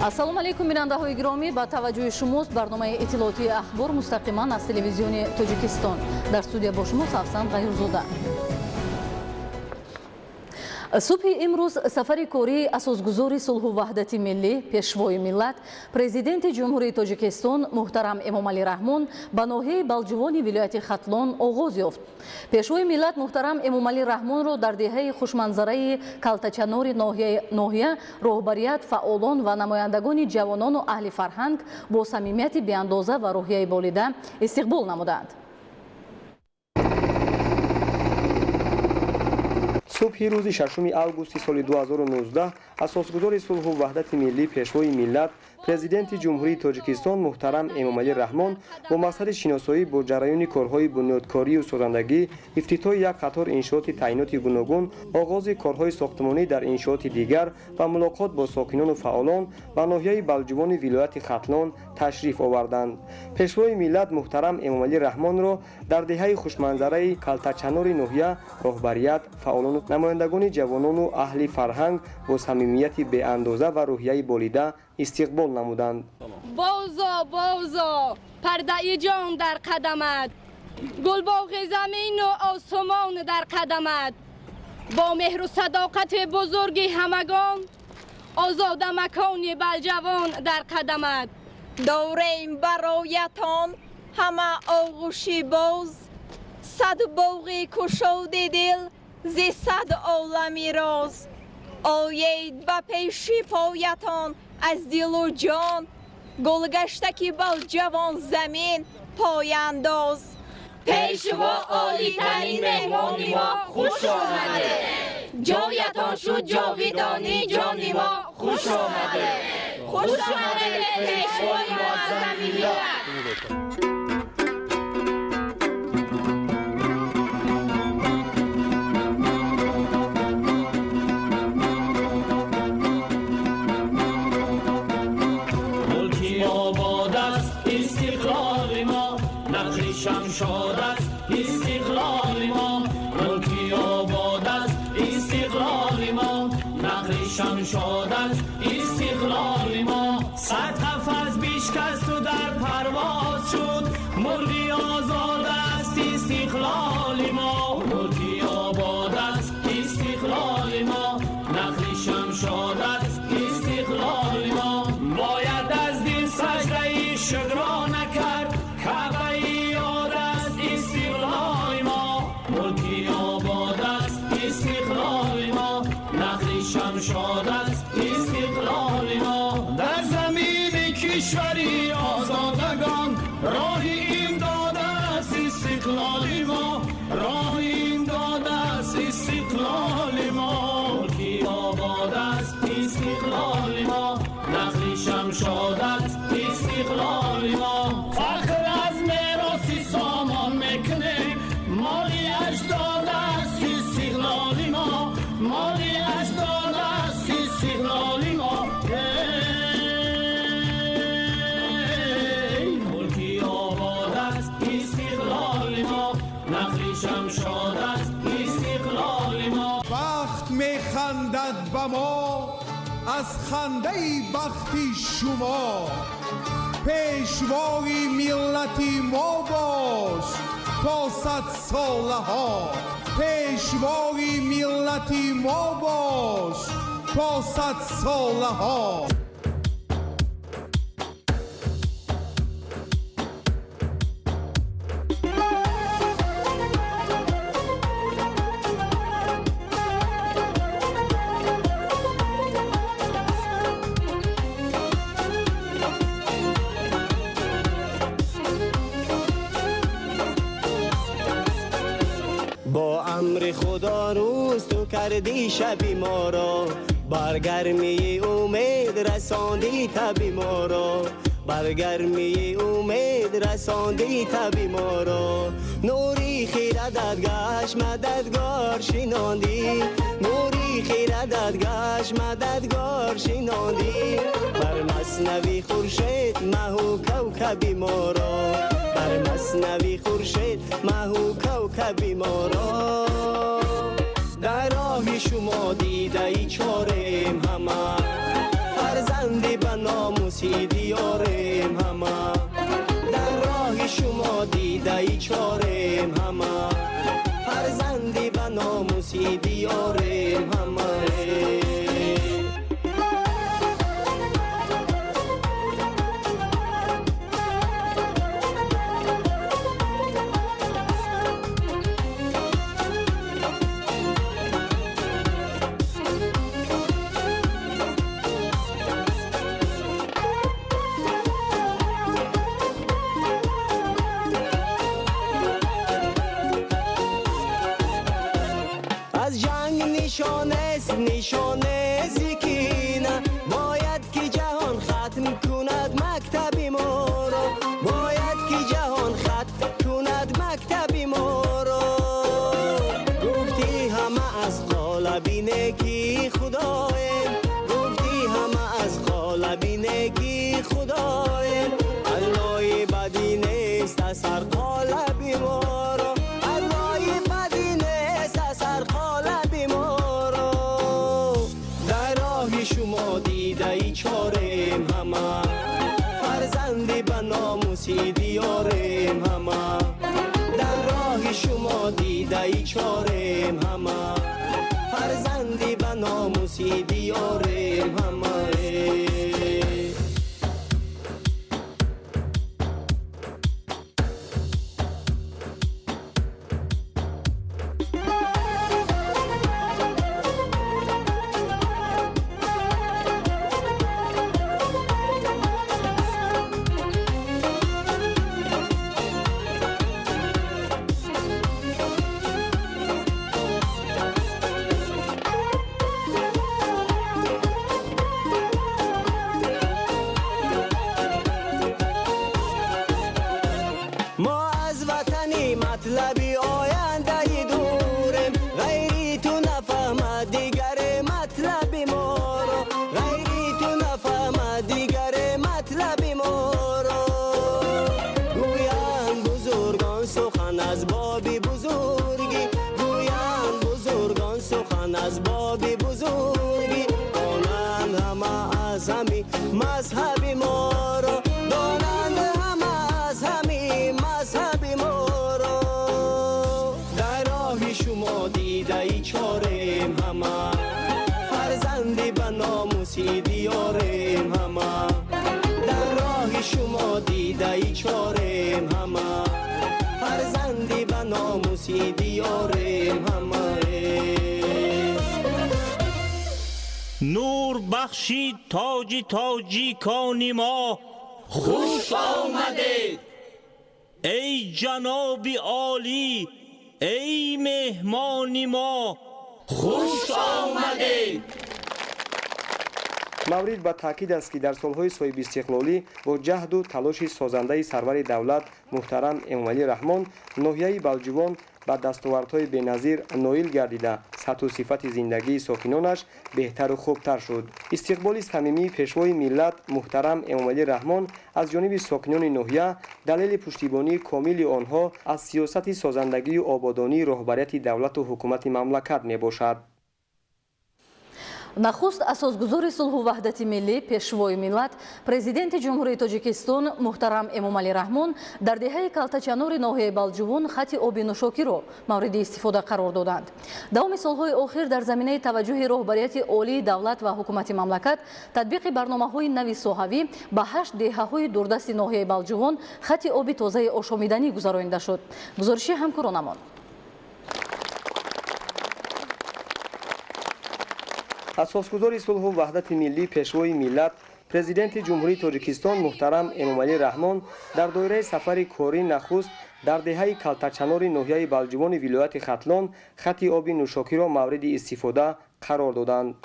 Ассалому алайкум, бинандаҳои гиромӣ. Ба таваҷҷӯҳи шумост барномаи иттилоотии «Ахбор» мустақиман аз телевизиони Тоҷикистон. Дар студия бо шумо Савсан Ғаюрзода. Субҳи имрӯз сафари кории асосгузори сулҳу ваҳдати миллӣ, пешвои миллат, президенти Ҷумҳурии Тоҷикистон муҳтарам Эмомалӣ Раҳмон ба ноҳияи Балҷувони вилояти Хатлон оғоз ёфт. Пешвои миллат муҳтарам Эмомалӣ Раҳмонро дар деҳаи хушманзараи Калтачанори ноҳия роҳбарият, фаъолон ва намояндагони ҷавонону аҳли фарҳанг бо самимияти беандоза ва рӯҳияи болида истиқбол намуданд. Субҳи рӯзи 6 августи соли 2019 асосгузори сулҳу ваҳдати миллӣ, пешвои миллат, президенти Ҷумҳурии Тоҷикистон муҳтарам Эмомалӣ Раҳмон бо мақсади шиносоӣ бо ҷараёни корҳои бунёдкорию созандагӣ, ифтитоҳи як қатор иншооти таъиноти гуногун, оғози корҳои сохтмонӣ дар иншооти дигар ва мулоқот бо сокинону фаъолон ба ноҳияи Балҷувони вилояти Хатлон ташриф оварданд. Пешвои миллат муҳтарам Эмомалӣ Раҳмонро дар деҳаи хушманзараи Калтачанори ноҳия роҳбарият, фаъолону намояндагони ҷавонону аҳли фарҳанг бо самимияти беандоза ва рӯҳияи болида истиқбол намуданд. Бозо, бозо, пардаи ҷон дар қадамат, гулбоғи замину осумон дар қадамат, бо меҳру садоқати бузурги ҳамагон, озода макони Балҷавон дар қадамат. Дорем бароятон ҳама оғӯши боз, сад боғи кушоди дил зи сад олами роз. Оед ба пеши поятон аз дилу ҷон, гулгаштаки Балҷавон замин пояндоз. Пешво, олитарин меҳмони мо, хуш омадед. Ҷоятон шуд ҷовидонӣ ҷони мо, хуш омадед. Хуш омадед, пешвои муаззами миллат. شاد است استقلال ما، ملکی آباد است استقلال ما، نخل شمشاد است استقلال ما. صد قفس بشکست و در پرواز شد، مرغی آزاد است استقلال ما، ملکی آباد است استقلال ما، نخل شمشاد است استقلال ما. باید از دل سجده شکرانه کرد، کعبه شاد است استقلال ما. در زمین کشوری آزادگان راه امداد است استقلال ما، راه امداد است استقلال ما. ملکی آباد است استقلال ما، نخل شمشاد است استقلال ما. فخر از میراث سامان میکنیم، مالی اجداد است استقلال ما، مالی اجداد است استقلال ما. ملکی آباد است استقلال ما، نخل شمشاد است استقلال ما. بخت میخندد به ما از خنده بختی شما، پیشوای ملتی ما باش تا صد سالها، پیشوای ملتی ما باش تا صد سالها. با امر خدا روز تو کردی شبی ما را، برگرمی امید رساندی تبی ما را، برگرمی امید رساندی تبی ما را. نوری خیردت گشت مددگار شناندی، نوری خیردت گشت مددگار شناندی. بر مثنوی خورشید مه و کوکبی ما را، بر مثنوی خورشید مه و کوکبی ما را. در راه شما دیده ای چاریم همه، فرزندی به نام شما دیده ای چارم همه فرزندی به ناموسی دیارم همه. نشانه زیکینه باید که جهان ختم کند مکتب ما را، باید که جهان ختم کند مکتب ما را. گفتی همه از قالب نیکی خدایم، گفتی همه از قالب نیکی خدایم. الله بدی نیست اثر قالب ما را، الله بدی نیست اثر قالب ما. شما دیده ای چارم همه فرزندی به ناموسی دیارم همه. در راه شما دیده ای چارم همه فرزندی به ناموسی دیارم همه. مطلبی آینده دورم غیری تو نفهمد دیگر مطلب ما را، غیری تو نفهمد دیگر مطلب ما را. گویند بزرگان سخن از باب بزرگی، گویند بزرگان سخن از باب بزرگی. دانند همه از همی مذهب ما را، دانند همه از همی مذهب ما. شما دیده ای چارم همه فرزندی به ناموسی دیارم همه. در راه شما دیده ای چارم همه فرزندی به ناموسی دیارم همه. نور بخشید تاج تاجیکان ما، خوش آمدید ای جناب عالی، ای مهمانی ما، خوش آمدید. маврид ба таъкид аст, ки дар солҳои соҳибистиқлолӣ бо ҷаҳду талоши созандаи сарвари давлат муҳтарам Эмомалӣ Раҳмон ноҳияи Балҷувон ба дастовардҳои беназир ноил гардида, сатҳу сифати зиндагии сокинонаш беҳтару хубтар шуд. Истиқболи самимии пешвои миллат муҳтарам Эмомалӣ Раҳмон аз ҷониби сокинони ноҳия далели пуштибонии комили онҳо аз сиёсати созандагию ободонии роҳбарияти давлату ҳукумати мамлакат мебошад. Нахуст асосгузори сулҳу ваҳдати миллӣ, пешвои миллат, президенти Ҷумҳурии Тоҷикистон муҳтарам Эмомалӣ Раҳмон дар деҳаи Калтачанори ноҳияи Балҷувон хати оби нӯшокиро мавриди истифода қарор доданд. Давоми солҳои охир дар заминаи таваҷҷӯҳи роҳбарияти олии давлат ва ҳукумати мамлакат татбиқи барномаҳои нави соҳавӣ ба 8 деҳаҳои дурдасти ноҳияи Балҷувон хати оби тозаи ошомиданӣ гузаронида шуд. Гузориши ҳамкоронамон. Асосгузори сулҳу ваҳдати миллӣ, пешвои миллат, президенти Ҷумҳурии Тоҷикистон муҳтарам Эмомалӣ Раҳмон дар доираи сафари корӣ нахуст дар деҳаи Калтачанори ноҳияи Балҷувони вилояти Хатлон хати оби нӯшокиро мавриди истифода қарор доданд.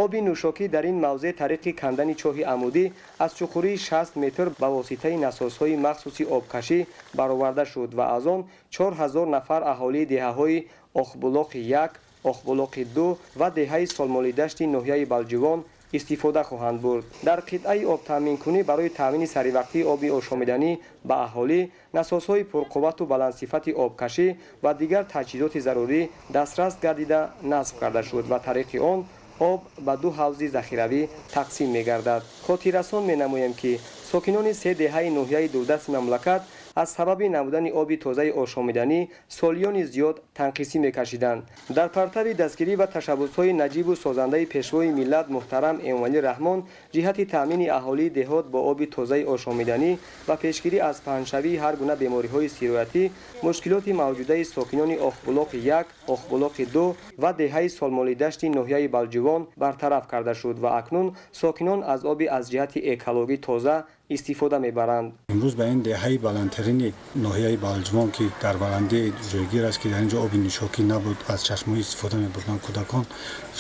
Оби нӯшокӣ дар ин мавзеъ тариқи кандани чоҳи амудӣ аз чуқурии 60 метр ба воситаи насосҳои махсуси обкашӣ бароварда шуд ва аз он 4000 нафар аҳолии деҳаҳои Охбулоқи 1, Охбулоқи 2 ва деҳаи Солмолидашти ноҳияи Балҷувон истифода хоҳанд бурд. Дар қитъаи обтаъминкунӣ барои таъмини саривақтии оби ошомиданӣ ба аҳолӣ насосҳои пурқуввату баландсифати обкашӣ ва дигар таҷҳизоти зарурӣ дастрас гардида насб карда шуд ва тариқи он об ба ду ҳавзи захиравӣ тақсим мегардад. Хотиррасон менамоем, ки сокинони се деҳаи ноҳияи дурдасти мамлакат аз сабаби набудани оби тозаи ошомиданӣ солиёни зиёд танқисӣ мекашиданд. Дар партави дастгирӣ ва ташаббусҳои наҷибу созандаи Пешвои миллат муҳтарам Эмомалӣ Раҳмон ҷиҳати таъмини аҳолии деҳот бо оби тозаи ошомиданӣ ва пешгирӣ аз паҳншавии ҳар гуна бемориҳои сироятӣ, мушкилоти мавҷудаи сокинони Охбулоқи 1, Охбулоқи 2 ва деҳаи Солмолидашти ноҳияи Балҷувон бартараф карда шуд ва акнун сокинон аз оби аз ҷиҳати экологӣ тоза истифода мебаранд. Имрӯз ба ин деҳаи баландтарини ноҳияи Балҷувон, ки дар баландии ҷойгир аст, ки дар ин ҷо оби нӯшокӣ набуд, аз чашмаҳо истифода мебурданд. Кӯдакон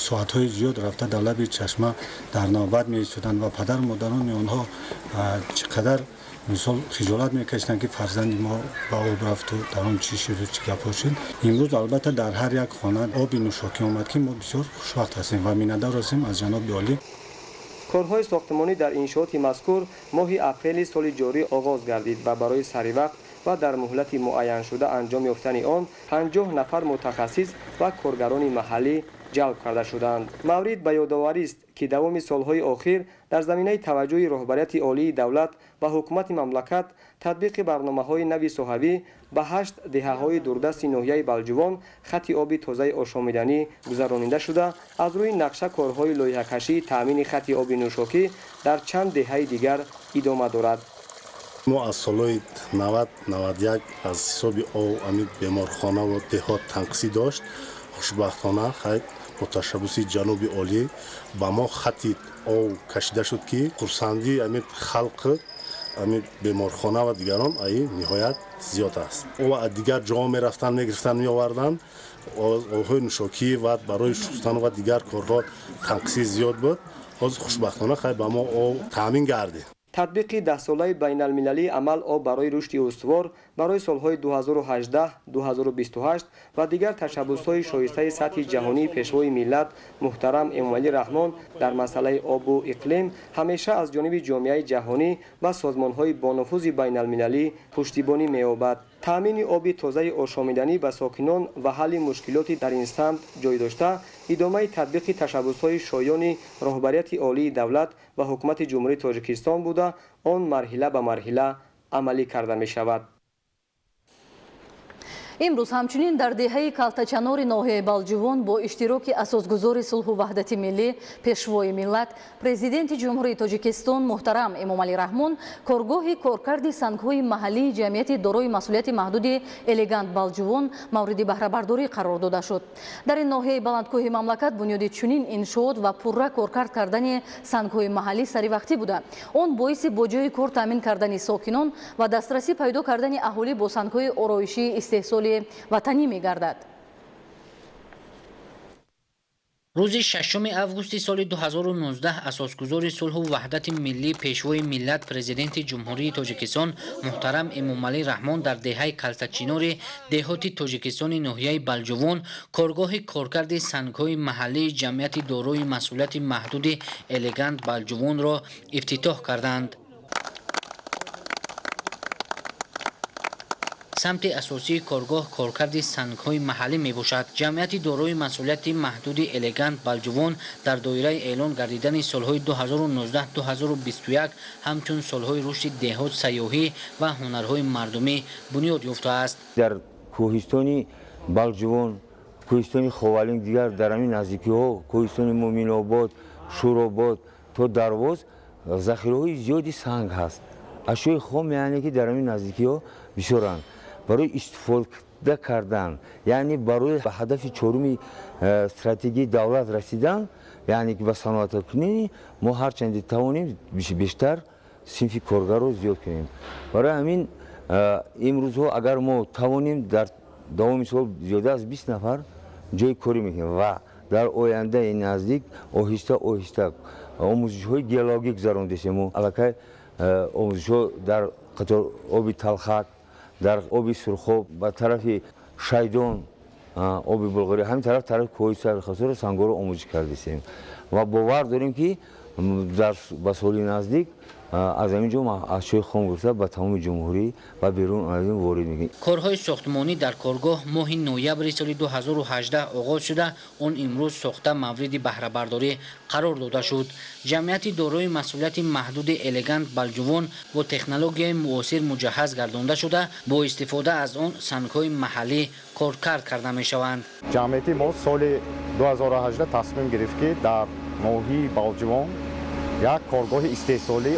соатҳои зиёд рафта дар лаби чашма дар навбат меистоданд ва падару модарони онҳо чӣ қадар мисол хиҷолат мекашиданд, ки фарзанди мо ба об рафту дар он чӣ шуду чӣ гапҳо шуд. Имрӯз албатта дар ҳар як хона оби нӯшокӣ омад, ки мо бисёр хушвақт ҳастем ва миннатдор ҳастем аз ҷаноби олӣ. Корҳои сохтмонӣ дар иншооти мазкур моҳи апрели соли ҷорӣ оғоз гардид ва барои саривақт ва дар муҳлати муайяншуда анҷом ёфтани он 50 нафар мутахассис ва коргарони маҳаллӣ ҷалб карда шуданд. Маврид ба ёдоварист, ки давоми солҳои охир дар заминаи таваҷҷӯҳи роҳбарияти олии давлат ва ҳукумати мамлакат татбиқи барномаҳои нави соҳавӣ ба 8 деҳаҳои дурдасти ноҳияи Балҷувон хати оби тозаи ошомиданӣ гузаронида шуда, аз рӯи нақша корҳои лоиҳакашии таъмини хати оби нӯшокӣ дар чанд деҳаи дигар идома дорад. Мо аз солҳои 90-91 аз ҳисоби об ҳамин беморхонаву деҳот танқисӣ дошт. Хушбахтона хайр бо ташаббуси ҷаноби олӣ ба мо хати об кашида шуд, ки хурсандии ҳамин халқ, ҳамин беморхона ва дигарон аи ниҳоят зиёд аст. Об аз дигар ҷоҳо мерафтанд, мегирифтанд, меоварданд. Обҳои нӯшокӣ ва барои шустан ва дигар корҳо танқисӣ зиёд буд. Ҳозир хушбахтона хайр ба мо об таъмин гардид. Татбиқи даҳсолаи байналмилалии амал об барои рушди устувор барои солҳои 2018-2028 ва дигар ташаббусҳои шоистаи сатҳи ҷаҳонии Пешвои миллат муҳтарам Эмомалӣ Раҳмон дар масъалаи обу иқлим ҳамеша аз ҷониби ҷомеаи ҷаҳонӣ ва созмонҳои бонуфузи байналмилалӣ пуштибонӣ меёбад. Таъмини оби тозаи ошомиданӣ ба сокинон ва ҳалли мушкилоти дар ин самт ҷой дошта, идомаи татбиқи ташаббусҳои шоёни роҳбарияти олии давлат ва ҳукумати Ҷумҳурии Тоҷикистон буда, он марҳила ба марҳила амалӣ карда мешавад. Имрӯз ҳамчунин дар деҳаи Калтачанори ноҳияи Балҷувон бо иштироки асосгузори сулҳу ваҳдати миллӣ, Пешвои миллат, Президенти Ҷумҳурии Тоҷикистон муҳтарам Эмомалӣ Раҳмон коргоҳи коркарди сангҳои маҳаллии ҷамъияти дорои масъулияти маҳдуди Элегант Балҷувон мавриди баҳрабардорӣ қарор дода шуд. Дар ин ноҳияи баландкӯҳи мамлакат бунёди чунин иншоот ва пурра коркард кардани сангҳои маҳаллӣ саривақтӣ буда, он боиси бо ҷойи кор таъмин кардани сокинон ва дастрасӣ пайдо кардани аҳолӣ бо сангҳои ороишии истеҳсоли ватанӣ мегардад. Рӯзи 6 августи соли 2019 асосгузори сулҳу ваҳдати миллӣ, Пешвои миллат, Президенти Ҷумҳурии Тоҷикистон муҳтарам Эмомалӣ Раҳмон дар деҳаи Калтачинори деҳоти Тоҷикистони ноҳияи Балҷувон коргоҳи коркарди сангҳои маҳаллии ҷамъияти дорои масъулияти маҳдуди Элегант Балҷувонро ифтитоҳ карданд. Самти асосии коргоҳ коркарди сангҳои маҳаллӣ мебошад. Ҷамъияти дорои масъулияти маҳдуди Элегант Балҷувон дар доираи эълон гардидани солҳои 2019-2021 ҳамчун солҳои рушди деҳот, сайёҳӣ ва ҳунарҳои мардумӣ бунёд ёфтааст. Дар кӯҳистони Балҷувон, кӯҳистони Ховалинг, дигар дар ҳамин наздикиҳо, кӯҳистони Муъминобод, Шӯробод то Дарвоз захираҳои зиёди санг ҳаст. Ашёи хом яъне ки дар ҳамин наздикиҳо бисёранд. Барои истифода кардан, яъне барои ба ҳадафи чоруми стратегияи давлат расидан, яъне ки ба саноаткунӣ мо ҳарчанде тавонем бештар синфи коргарро зиёд кунем. Барои ҳамин имрӯзҳо агар мо тавонем дар давоми сол зиёда аз 20 нафар ҷои корӣ мекунем ва дар ояндаи наздик оҳиста оҳиста омӯзишҳои геологӣ гузарондесем. Мо аллакай омӯзишҳо дар қатор оби Талхак, дар оби Сурхоб, ба тарафи Шайдон, оби Булғорӣ, ҳамин тараф тарафи кӯҳи Сархасура сангҳоро омӯзиш кардесем ва бовар дорем, ки Ба соли наздик аз ҳамин ҷо ашёи хом гирифта ба тамоми ҷумҳурӣ ва берун аз ин ворид мекунем. Корҳои сохтмонӣ дар коргоҳ моҳи ноябри соли 2018 оғоз шуда, он имрӯз сохта мавриди баҳрабардорӣ қарор дода шуд. Ҷамъияти дорои масъулияти маҳдуди Элегант Балҷувон бо технологияи муосир муҷаҳҳаз гардонда шуда, бо истифода аз он сангҳои маҳаллӣ коркард карда мешаванд. Ҷамъияти мо соли 2018 тасмим гирифт, ки дар ноҳияи Балҷувон як коргоҳи истеҳсолӣ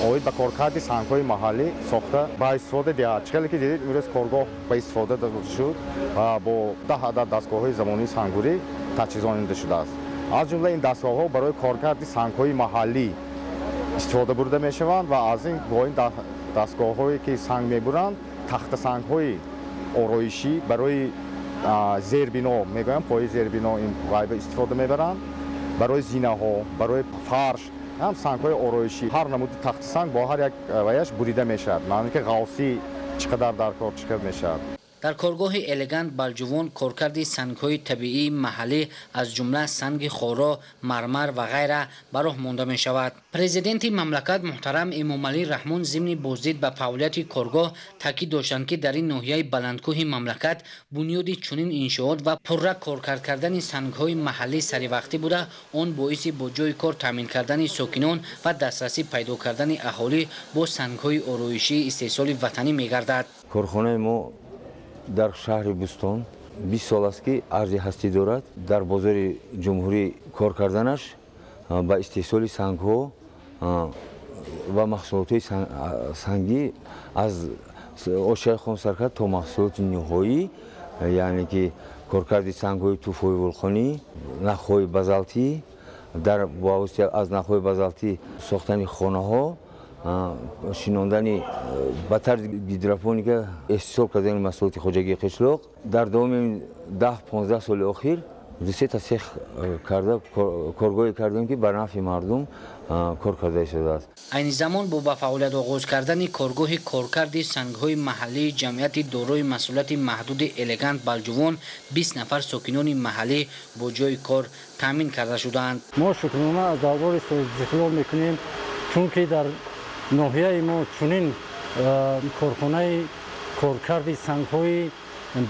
оид ба коркарди сангҳои маҳаллӣ сохта ба истифода диҳад. Чӣ хеле ки дидед, имрӯз коргоҳ ба истифода шуд ва бо 10 адад дастгоҳҳои замонии санггурӣ таҷҳизонида шудааст. Аз ҷумла ин дастгоҳҳо барои коркарди сангҳои маҳаллӣ истифода бурда мешаванд ва аз ин бо ин дастгоҳҳое ки санг мебуранд, тахтасангҳои ороишӣ барои зербино мегӯям, пои зербино ин вайба истифода мебаранд, барои зинаҳо, барои фарш ҳам сангҳои ороишӣ. Ҳар намуди тахтасанг бо ҳар як ваяш бурида мешавад, маъне ки ғавсӣ чӣ қадар дар кор чӣ қадар мешавад. Дар коргоҳи Элегант Балҷувон коркарди сангҳои табиии маҳаллӣ аз ҷумла санги хоро, мармар ва ғайра ба роҳ монда мешавад. Президенти мамлакат муҳтарам Эмомалӣ Раҳмон зимни боздид ба фаъолияти коргоҳ таъкид доштанд, ки дар ин ноҳияи баландкӯҳи мамлакат бунёди чунин иншоот ва пурра коркард кардани сангҳои маҳаллӣ саривақтӣ буда, он боиси бо ҷойи кор таъмин кардани сокинон ва дастрасӣ пайдо кардани аҳолӣ бо сангҳои ороишии истеҳсоли ватанӣ мегардад. Корхонаи мо дар шаҳри Бӯстон 20 сол аст, ки арзи ҳастӣ дорад. Дар бозори ҷумҳурӣ кор карданаш ба истеҳсоли сангҳо ва маҳсулотҳои сангӣ аз ошёи хом сар кард то маҳсулоти ниҳоӣ, яъне ки коркарди сангҳои туфои вулқонӣ, нахҳои базалтӣ, дар бо воситаи аз нахҳои базалтӣ сохтани хонаҳо, шинондани ба тарзи гидропоника истеҳсол кардани маҳсулоти хоҷагии қишлоқ. Дар давоми 10-15 соли охир 2-3 цех карда коргоҳе кардем, ки ба нафъи мардум кор карда истодааст. Айни замон бо ба фаъолият оғоз кардани коргоҳи коркарди сангҳои маҳаллии ҷамъияти дорои масъулияти маҳдуди Элегант Балҷувон 20 нафар сокинони маҳаллӣ бо ҷойи кор таъмин карда шудаанд. Мо шукрона аз давлати соҳибистиқлол мекунем, чунки дар ноҳияи мо чунин корхонаи коркарди сангҳои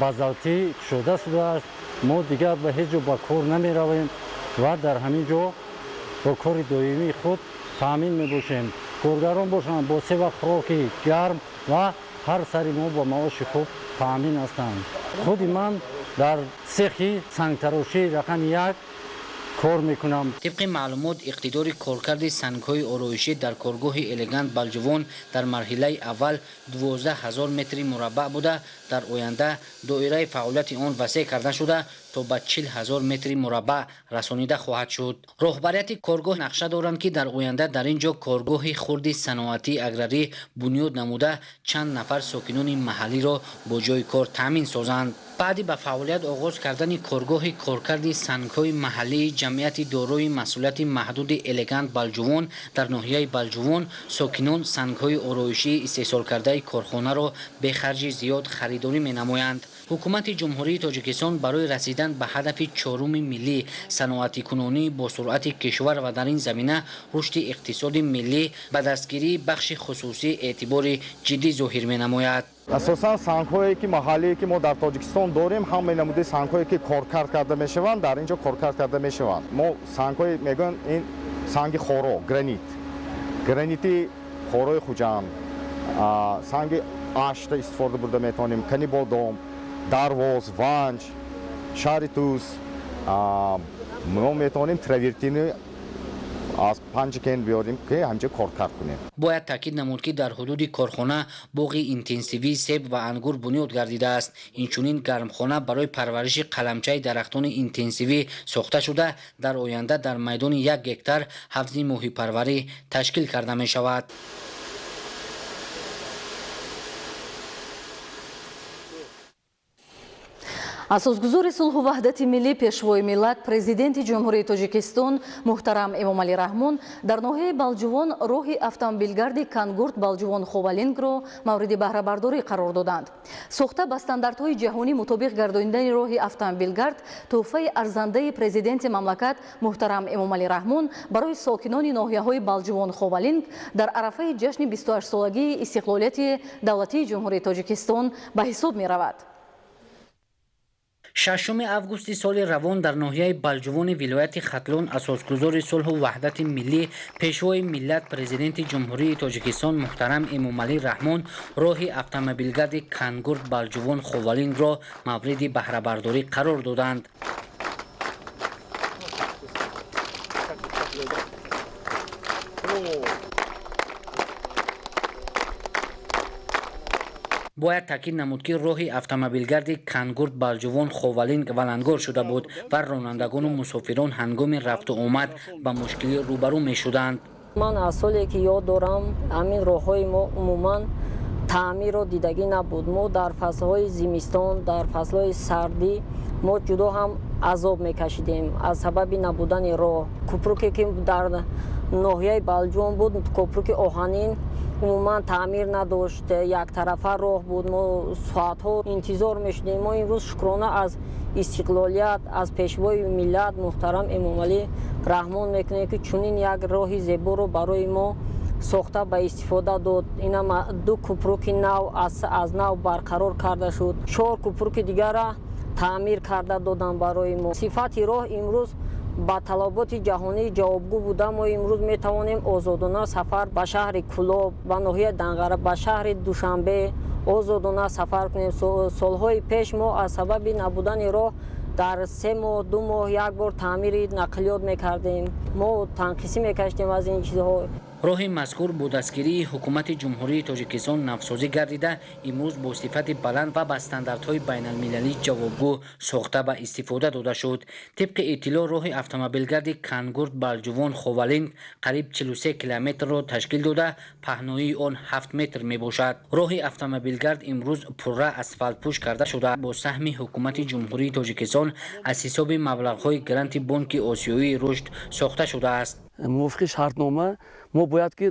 базалтӣ кушода шудааст. Мо дигар ба ҳеҷ ҷо ба кор намеравем ва дар ҳамин ҷо бо кори доимии худ таъмин мебошем. Коргарон бошанд бо се вақт хӯроки гарм ва ҳар сари мо бо маоши хуб таъмин ҳастанд. Худи ман дар цехи сангтарошии рақами 1 кор мекунам. Тибқи маълумот, иқтидори коркарди сангҳои ороишӣ дар коргоҳи Элегант Балҷувон дар марҳилаи аввал 12 000 метри мураббаъ буда, дар оянда доираи фаъолияти он васеъ карда шуда то ба 40 000 метри мураббаъ расонида хоҳад шуд. Роҳбарияти коргоҳ нақша доранд, ки дар оянда дар ин ҷо коргоҳи хурди саноатии аграрӣ бунёд намуда, чанд нафар сокинони маҳаллиро бо ҷойи кор таъмин созанд. Баъди ба фаъолият оғоз кардани коргоҳи коркарди сангҳои маҳаллии ҷамъияти дорои масъулияти маҳдуди Элегант Балҷувон дар ноҳияи Балҷувон сокинон сангҳои ороишии истеҳсолкардаи корхонаро бехарҷи зиёд харидорӣ менамоянд. Ҳукумати Ҷумҳурии Тоҷикистон барои расидан ба ҳадафи чоруми миллӣ, саноатикунонии бо суръати кишвар ва дар ин замина рушди иқтисоди миллӣ ба дастгирии бахши хусусӣ эътибори ҷиддӣ зоҳир менамояд. Асосан сангҳое ки маҳаллие ки мо дар Тоҷикистон дорем, ҳамаи намуди сангҳое ки коркард карда мешаванд, дар ин ҷо коркард карда мешаванд. Мо сангҳое мегӯянд, ин санги хоро, гранит, гранити хорои Хуҷанд, санги ашта истифода бурда метавонем, Канибодом, Дарвоз, Ванҷ, шаҳри Тӯс. Мо метавонем травертини аз Панҷакент биёрем, ки ҳамҷо коркард кунем. Бояд таъкид намуд, ки дар ҳудуди корхона боғи интенсивии себ ва ангур бунёд гардидааст. Инчунин гармхона барои парвариши қаламчаи дарахтони интенсивӣ сохта шуда, дар оянда дар майдони 1 гектар ҳавзи моҳипарварӣ ташкил карда мешавад. Асосгузори сулҳу ваҳдати миллӣ, Пешвои миллат, Президенти Ҷумҳурии Тоҷикистон муҳтарам Эмомалӣ Раҳмон дар ноҳияи Балҷувон роҳи автомобилгарди Кангурт Балҷувон Ховалингро мавриди баҳрабардорӣ қарор доданд. Сохта ба стандартҳои ҷаҳонӣ мутобиқ гардонидани роҳи автомобилгард тӯҳфаи арзандаи президенти мамлакат муҳтарам Эмомалӣ Раҳмон барои сокинони ноҳияҳои Балҷувон Ховалинг дар арафаи ҷашни 28-солагии истиқлолияти давлатии Ҷумҳурии Тоҷикистон ба ҳисоб меравад. 6 августи соли равон дар ноҳияи Балҷувони вилояти Хатлон асосгузори сулҳу ваҳдати миллӣ, Пешвои миллат, Президенти Ҷумҳурии Тоҷикистон муҳтарам Эмомалӣ Раҳмон роҳи автомобилгарди Кангурт Балҷувон Ховалингро мавриди баҳрабардорӣ қарор доданд. Бояд таъкид намуд, ки роҳи автомобилгарди Кангурт Балҷувон Ховалинг валангор шуда буд ва ронандагону мусофирон ҳангоми рафту омад ба мушкилӣ рӯбарӯ мешуданд. Ман аз соле ки ёд дорам, ҳамин роҳҳои мо умуман таъмирро дидагӣ набуд. Мо дар фаслҳои зимистон, дар фаслҳои сардӣ мо ҷудо ҳам азоб мекашидем аз сабаби набудани роҳ. Кӯпруке ки дар ноҳияи Балҷувон буд, кӯпруки оҳанин, умуман таъмир надошт, яктарафа роҳ буд. Мо соатҳо интизор мешудем. Мо имрӯз шукрона аз истиқлолият, аз Пешвои миллат муҳтарам Эмомалӣ Раҳмон мекунем, ки чунин як роҳи зеборо барои мо сохта ба истифода дод. Инам ду кӯпруки нав аз нав барқарор карда шуд, 4 кӯпруки дигара таъмир карда доданд барои мо. Сифати роҳ имрӯз ба талаботи ҷаҳонӣ ҷавобгӯ буда, мо имрӯз метавонем озодона сафар ба шаҳри Кӯлоб, ба ноҳияи Данғара, ба шаҳри Душанбе озодона сафар кунем. Солҳои пеш мо аз сабаби набудани роҳ дар 3 моҳ, 2 моҳ як бор таъмири нақлиёт мекардем. Мо танқисӣ мекашидем аз ин чизҳо. Роҳи мазкур бо дастгирии ҳукумати Ҷумҳурии Тоҷикистон навсозӣ гардида, имрӯз бо сифати баланд ва ба стандартҳои байналмилалӣ ҷавобгӯ сохта ба истифода дода шуд. Тибқи иттилоъ, роҳи автомобилгарди Кангурт Балҷувон Ховалинг қариб 43 километрро ташкил дода, паҳноии он 7 метр мебошад. Роҳи автомобилгард имрӯз пурра асфалтпӯш карда шуда, бо саҳми ҳукумати Ҷумҳурии Тоҷикистон аз ҳисоби маблағҳои гранти Бонки Осиёии рушд сохта шудааст. Мувофиқи шартнома мо бояд ки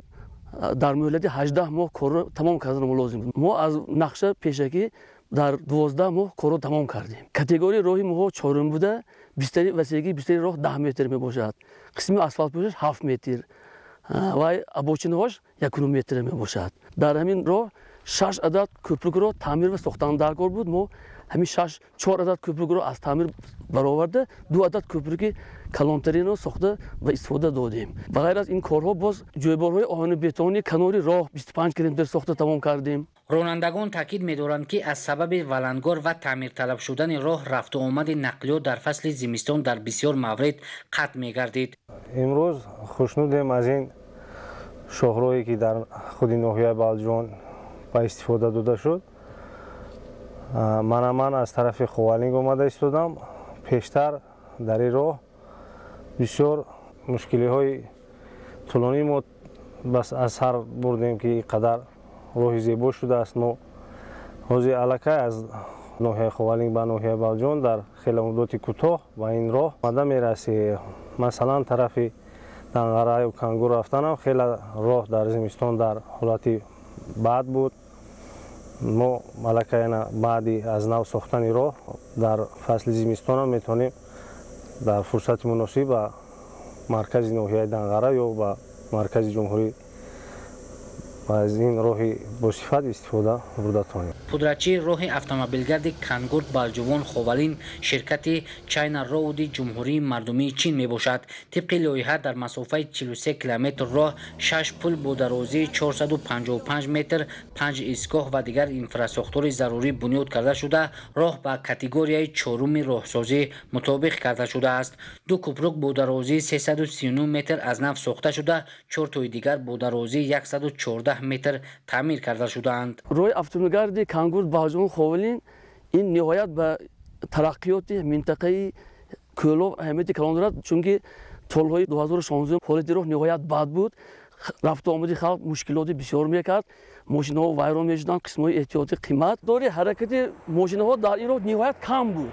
дар муҳлати 18 моҳ корро тамом кардан лозим. Мо аз нақша пешакӣ дар 12 моҳ корро тамом кардем. Категорияи роҳи моҳо чорум буда, васеъии бистари роҳ 10 метр мебошад. Қисми асфалтпӯшаш 7 метр ва обочинаҳош 1,5 метр мебошад. Дар ҳамин роҳ 6 адад кӯпрукро таъмир ва сохтан даркор буд. Мо ҳамин 4 адад кӯпрукро аз таъмир бароварда, 2 адад кӯпруки калонтаринро сохта ва истифода додем. Ба ғайр аз ин корҳо боз ҷойборҳои оҳану бетони канори роҳ 25 километр сохта тамом кардем. Ронандагон таъкид медоранд, ки аз сабаби валангор ва таъмирталаб шудани роҳ рафту омади нақлиёт дар фасли зимистон дар бисёр маврид қатъ мегардид. Имрӯз хушнудем аз ин шоҳроҳе ки дар худи ноҳияи Балҷувон ба истифода дода шуд. Ман аз тарафи Ховалинг омада истодам. Пештар дар ин роҳ бисёр мушкилиҳои тӯлонӣ мо аз сар бурдем, ки ин қадар роҳи зебо шудааст. Мо ҳозир аллакай аз ноҳияи Ховалинг ба ноҳияи Балҷувон дар хеле муддати кӯтоҳ ба ин роҳ омада мерасем. Масалан, тарафи Данғараю Кангур рафтанам хеле роҳ дар зимистон дар ҳолати бад буд. Мо аллакай баъди аз нав сохтани роҳ дар фасли зимистонам метавонем дар фурсати муносиб ба маркази ноҳияи Данғара ё ба маркази ҷумҳурӣ аз ин роҳи босифат истифода бурда тавонем. Пудратчии роҳи автомобилгарди Кангурт Балҷувон Ховалинг ширкати China Road Ҷумҳурии Мардумии Чин мебошад. Тибқи лоиҳа дар масофаи 43 километр роҳ 6 пул бо дарозии 455 метр, 5 истгоҳ ва дигар инфрасохтори зарурӣ бунёд карда шуда, роҳ ба категорияи чоруми роҳсозӣ мутобиқ карда шудааст. 2 кӯпрук бо дарозии 339 метр аз нав сохта шуда, 4 тои дигар бо дарозии 114 метр таъмир карда шудаанд. Роҳи автомобилгарди Кангурт Балҷувон Ховалинг ин ниҳоят ба тараққиёти минтақаи Кӯлоб аҳамияти калон дорад, чунки солҳои 2016 ҳолати роҳ ниҳоят бад буд. Рафту омади халқ мушкилоти бисёр мекард, мошинаҳо вайрон мешуданд, қисмҳои эҳтиётӣ қимат. Дори ҳаракати мошинаҳо дар ин роҳ ниҳоят кам буд.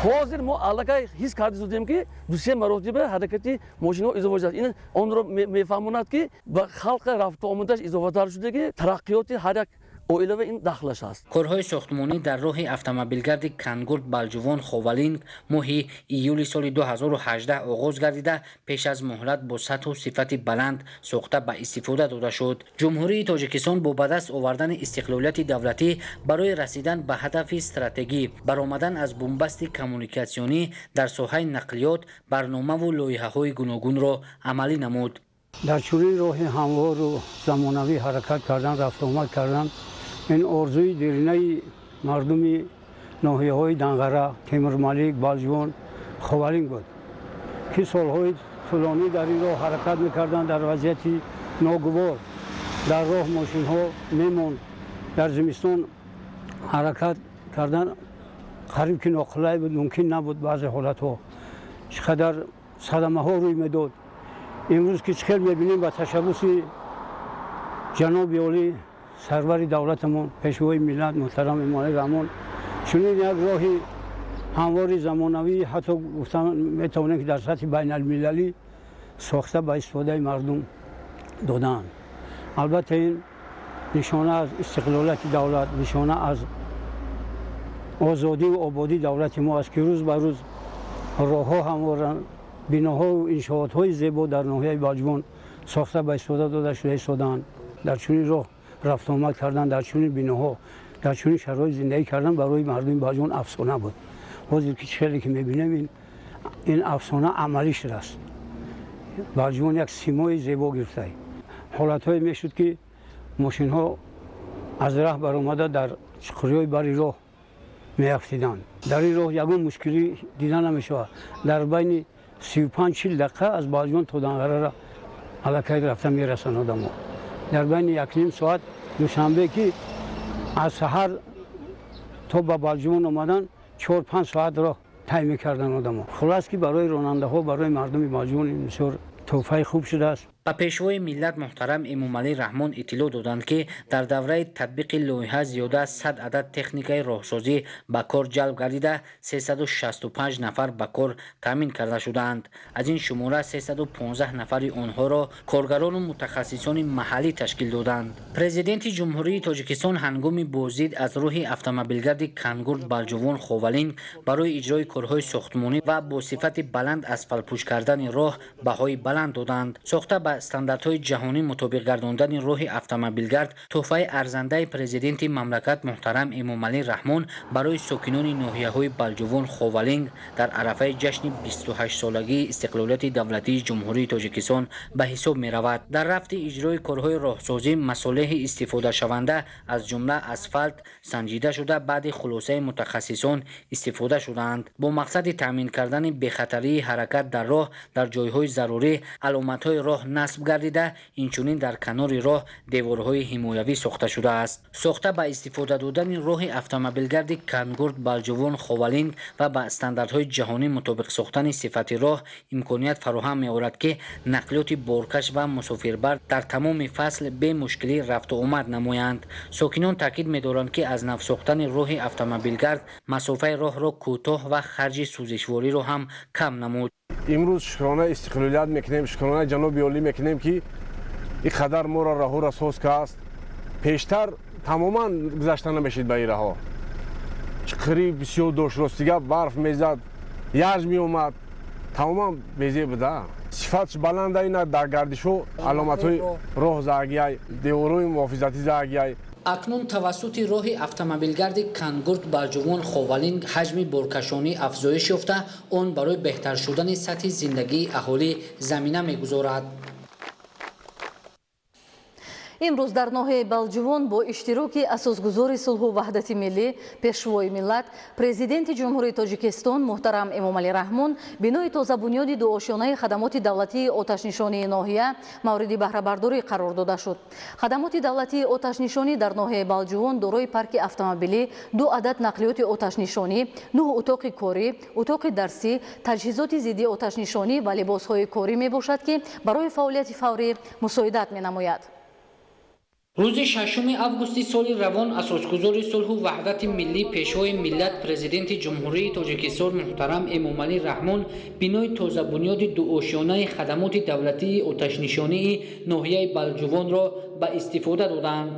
Ҳозир мо аллакай ҳис карда зудем, ки 2-3 маротиба ҳаракати мошинҳо изофа шудааст. Ин онро мефаҳмонад, ки ба халқа рафту омадаш изофатар шуда, ки тараққиёти ҳар як оилава ин дахлаш аст. Корҳои сохтмонӣ дар роҳи автомобилгарди Кангурт Балҷувон Ховалинг моҳи июли соли 2018 оғоз гардида, пеш аз муҳлат бо сатҳу сифати баланд сохта ба истифода дода шуд. Ҷумҳурии Тоҷикистон бо ба даст овардани истиқлолияти давлатӣ барои расидан ба ҳадафи стратегӣ, баромадан аз бунбасти коммуникатсионӣ дар соҳаи нақлиёт барномаву лоиҳаҳои гуногунро амалӣ намуд. Дар чунин роҳи ҳамвору замонавӣ ҳаракат кардан, рафтуомад кардан ин орзуи деринаи мардуми ноҳияҳои Данғара, Темурмалик, Балҷувон, Ховалинг буд, ки солҳои тӯлонӣ дар ин роҳ ҳаракат мекарданд дар вазъияти ногувор. Дар роҳ мошинҳо мемонд, дар зимистон ҳаракат кардан қариб ки ноқулай буд, мумкин набуд. Баъзе ҳолатҳо чӣ қадар садамаҳо рӯй медод. Имрӯз ки чӣ хел мебинем, ба ташаббуси ҷаноби олӣ, сарвари давлатамон, пешвои миллат муҳтарам Эмомалӣ Раҳмон, чунин як роҳи ҳамвори замонавӣ, ҳатто гуфта метавонем, ки дар сатҳи байналмилалӣ сохта ба истифодаи мардум додаанд. Албатта, ин нишона аз истиқлолияти давлат, нишона аз озодиву ободии давлати мо аст, ки рӯз ба рӯз роҳҳо ҳамворанд, биноҳову иншоотҳои зебо дар ноҳияи Балҷувон сохта ба истифода дода шуда истодаанд. Дар чунин роҳ рафтуомад кардан, дар чунин биноҳо, дар чунин шароит зиндагӣ кардан барои мардуми Балҷувон афсона буд. Ҳозир ки хеле ки мебинем, ин афсона амалӣ шудааст. Балҷувон як симои зебо гирифта. Ҳолатҳое мешуд, ки мошинҳо аз раҳ баромада дар чуқуриҳои бари роҳ меафтиданд. Дар ин роҳ ягон мушкилӣ дида намешавад. Дар байни 35-40 дақиқа аз Балҷувон то Данғарара аллакай рафта мерасанд одамо. Дар байни 1,5 соат Душанбе, ки аз саҳар то ба Балҷувон омадан 4-5 соат роҳ тай мекарданд одамо. Хулас, ки барои ронандаҳо, барои мардуми Балҷувон ин бисёр тӯҳфаи хуб шудааст. Ба пешвои миллат муҳтарам Эмомалӣ Раҳмон иттилоъ доданд, ки дар давраи татбиқи лоиҳа зиёда аз 100 адад техникаи роҳсозӣ ба кор ҷалб гардида, 365 нафар ба кор таъмин карда шудаанд. Аз ин шумора 315 нафари онҳоро коргарону мутахассисони маҳаллӣ ташкил доданд. Президенти Ҷумҳурии Тоҷикистон ҳангоми боздид аз роҳи автомобилгарди Кангурт Балҷувон Ховалинг барои иҷрои корҳои сохтмонӣ ва бо сифати баланд асфалтпӯш кардани роҳ баҳои баланд доданд. Сохта ба стандартҳои ҷаҳонӣ мутобиқ гардондани роҳи автомобилгард тӯҳфаи арзандаи президенти мамлакат муҳтарам Эмомалӣ Раҳмон барои сокинони ноҳияҳои Балҷувон, Ховалинг дар арафаи ҷашни 28-солагии истиқлолияти давлатии Ҷумҳурии Тоҷикистон ба ҳисоб меравад. Дар рафти иҷрои корҳои роҳсозӣ масолеҳи истифодашаванда, аз ҷумла асфалт, санҷида шуда, баъди хулосаи мутахассисон истифода шудаанд. Бо мақсади таъмин кардани бехатарии ҳаракат дар роҳ дар ҷойҳои зарурӣ аломатҳои роҳ насб гардида, инчунин дар канори роҳ деворҳои ҳимоявӣ сохта шудааст. Сохта ба истифода додани роҳи автомобилгарди Кангурт Балҷувон Ховалинг ва ба стандартҳои ҷаҳонӣ мутобиқ сохтани сифати роҳ имконият фароҳам меорад, ки нақлиёти боркаш ва мусофирбар дар тамоми фасл бемушкилӣ рафтуомад намоянд. Сокинон таъкид медоранд, ки аз нав сохтани роҳи автомобилгард масофаи роҳро кӯтоҳ ва харҷи сӯзишвориро ҳам кам намуд. Имрӯз шукронаи истиқлолият мекунем, шукронаи ҷаноби олӣ мекунем, ки ин қадар моро раҳоро соз кааст. Пештар тамоман гузашта намешид ба ин раҳо, чиқирӣ бисёр дошт, ростига барф мезад, ярж меомад, тамоман безеб буда. Сифатш баланда, ина дар гардишҳо аломатҳои роҳ заагияй, деворҳои муҳофизатӣ заагияй. Акнун тавассути роҳи автомобилгарди Кангурт Балҷувон Ховалинг ҳаҷми боркашонӣ афзоиш ёфта, он барои беҳтар шудани сатҳи зиндагии аҳолӣ замина мегузорад. Имрӯз дар ноҳияи Балҷувон бо иштироки асосгузори сулҳу ваҳдати миллӣ, пешвои миллат, президенти Ҷумҳурии Тоҷикистон муҳтарам Эмомалӣ Раҳмон бинои тозабунёди дуошёнаи хадамоти давлатии оташнишонии ноҳия мавриди баҳрабардорӣ қарор дода шуд. Хадамоти давлатии оташнишонӣ дар ноҳияи Балҷувон дорои парки автомобилӣ, 2 адад нақлиёти оташнишонӣ, 9 утоқи корӣ, утоқи дарсӣ, таҷҳизоти зидди оташнишонӣ ва либосҳои корӣ мебошад, ки барои фаъолияти фаврӣ мусоидат менамояд. Рӯзи 6 августи соли равон асосгузори сулҳу ваҳдати миллӣ, Пешвои миллат, Президенти Ҷумҳурии Тоҷикистон муҳтарам Эмомалӣ Раҳмон бинои тозабунёди дуошёнаи хадамоти давлатии оташнишонии ноҳияи Балҷувонро ба истифода доданд.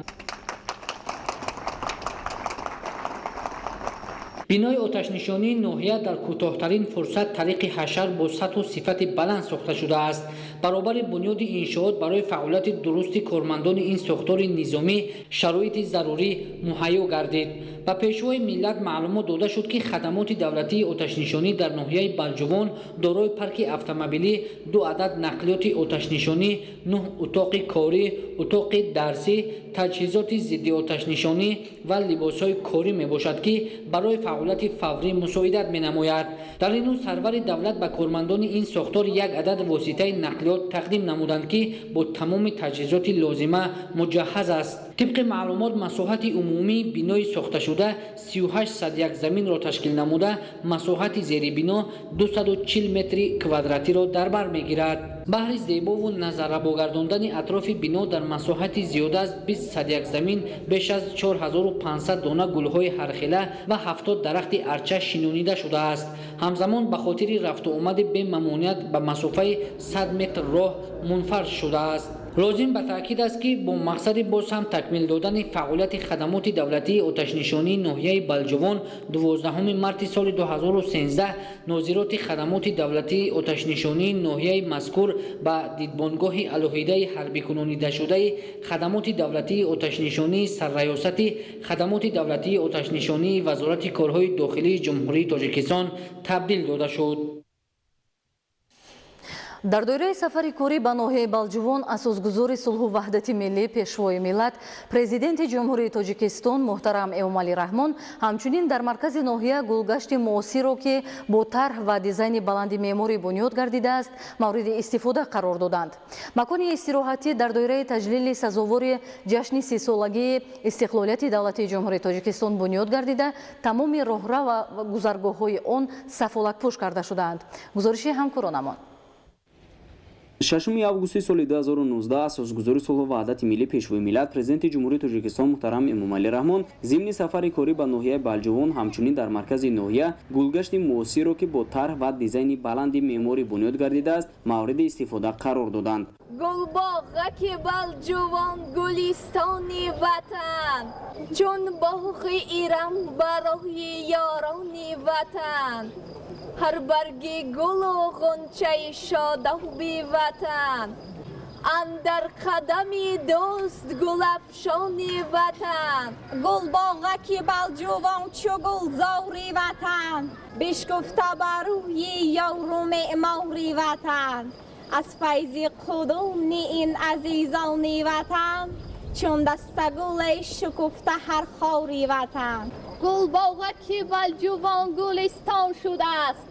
Бинои оташнишонии ноҳия дар кӯтоҳтарин фурсат тариқи ҳашар бо сатҳу сифати баланд сохта шудааст. Баробари бунёди иншоот барои фаъолияти дурусти кормандони ин сохтори низомӣ шароити зарурӣ муҳайё гардид. Ба Пешвои миллат маълумот дода шуд, ки хадамоти давлатии оташнишонӣ дар ноҳияи Балҷувон дорои парки автомобилӣ, 2 адад нақлиёти оташнишонӣ, 9 утоқи корӣ, утоқи дарсӣ, таҷҳизоти зиддиоташнишонӣ ва либосҳои корӣ мебошад, ки барои фаъолияти фаврӣ мусоидат менамояд. Дар ин рӯз сарвари давлат ба кормандони ин сохтор як адад воситаи нақлиёт тақдим намуданд, ки бо тамоми таҷҳизоти лозима муҷаҳҳаз аст. Тибқи маълумот, масоҳати умумии бинои сохташуда 38,1 заминро ташкил намуда, масоҳати зери бино 240 метри квадратиро дар бар мегирад. Баҳри зебову назаррабогардондани атрофи бино дар масоҳати зиёда аз 20,1 замин беш аз 4500 дона гулҳои ҳархела ва 70 дарахти арча шинонида шудааст. Ҳамзамон ба хотири рафту омади бемамоният ба масофаи 100 метр роҳ мунфарш шудааст. Лозим ба таъкид аст, ки бо мақсади боз ҳам такмил додани фаъолияти хадамоти давлатии оташнишонии ноҳияи Балҷувон 12 марти соли 2013 нозироти хадамоти давлатии оташнишонии ноҳияи мазкур ба дидбонгоҳи алоҳидаи ҳарбикунонидашудаи хадамоти давлатии оташнишонии сарраёсати хадамоти давлатии оташнишонии Вазорати корҳои дохилии Ҷумҳурии Тоҷикистон табдил дода шуд. Дар доираи сафари корӣ ба ноҳияи Балҷувон асосгузори сулҳу ваҳдати миллӣ, Пешвои миллат, Президенти Ҷумҳурии Тоҷикистон муҳтарам Эмомалӣ Раҳмон ҳамчунин дар маркази ноҳия гулгашти муосирро, ки бо тарҳ ва дизайни баланди меъморӣ бунёд гардидааст, мавриди истифода қарор доданд. Макони истироҳатӣ дар доираи таҷлили сазовори ҷашни 30-солагии истиқлолияти давлатии Ҷумҳурии Тоҷикистон бунёд гардида, тамоми роҳра ва гузаргоҳҳои он сафолакпӯш карда шудаанд. Гузориши ҳамкоронамон. 6 августи соли 2019 асосгузори сулҳу ваҳдати миллӣ, Пешвои миллат, Президенти Ҷумҳурии Тоҷикистон муҳтарам Эмомалӣ Раҳмон зимни сафари корӣ ба ноҳияи Балҷувон ҳамчунин дар маркази ноҳия гулгашти муосирро, ки бо тарҳ ва дизайни баланди меъморӣ бунёд гардидааст, мавриди истифода қарор доданд. Гулбоғаки Балҷувон гулистони ватан, чун боғи Ирам барои ёрони ватан, ҳар барги гулу ғунчаи шодоби ватан, андар қадами дӯст гулафшони ватан. Гулбоғаки Балҷувон чу гулзори ватан, бишкуфта бар рӯи ёру меъмори ватан, аз файзи қудуми ин азизони ватан, чун дастагуле шукуфта ҳар хори ватан. Гулбоғаки Балҷувон гулистон шудааст,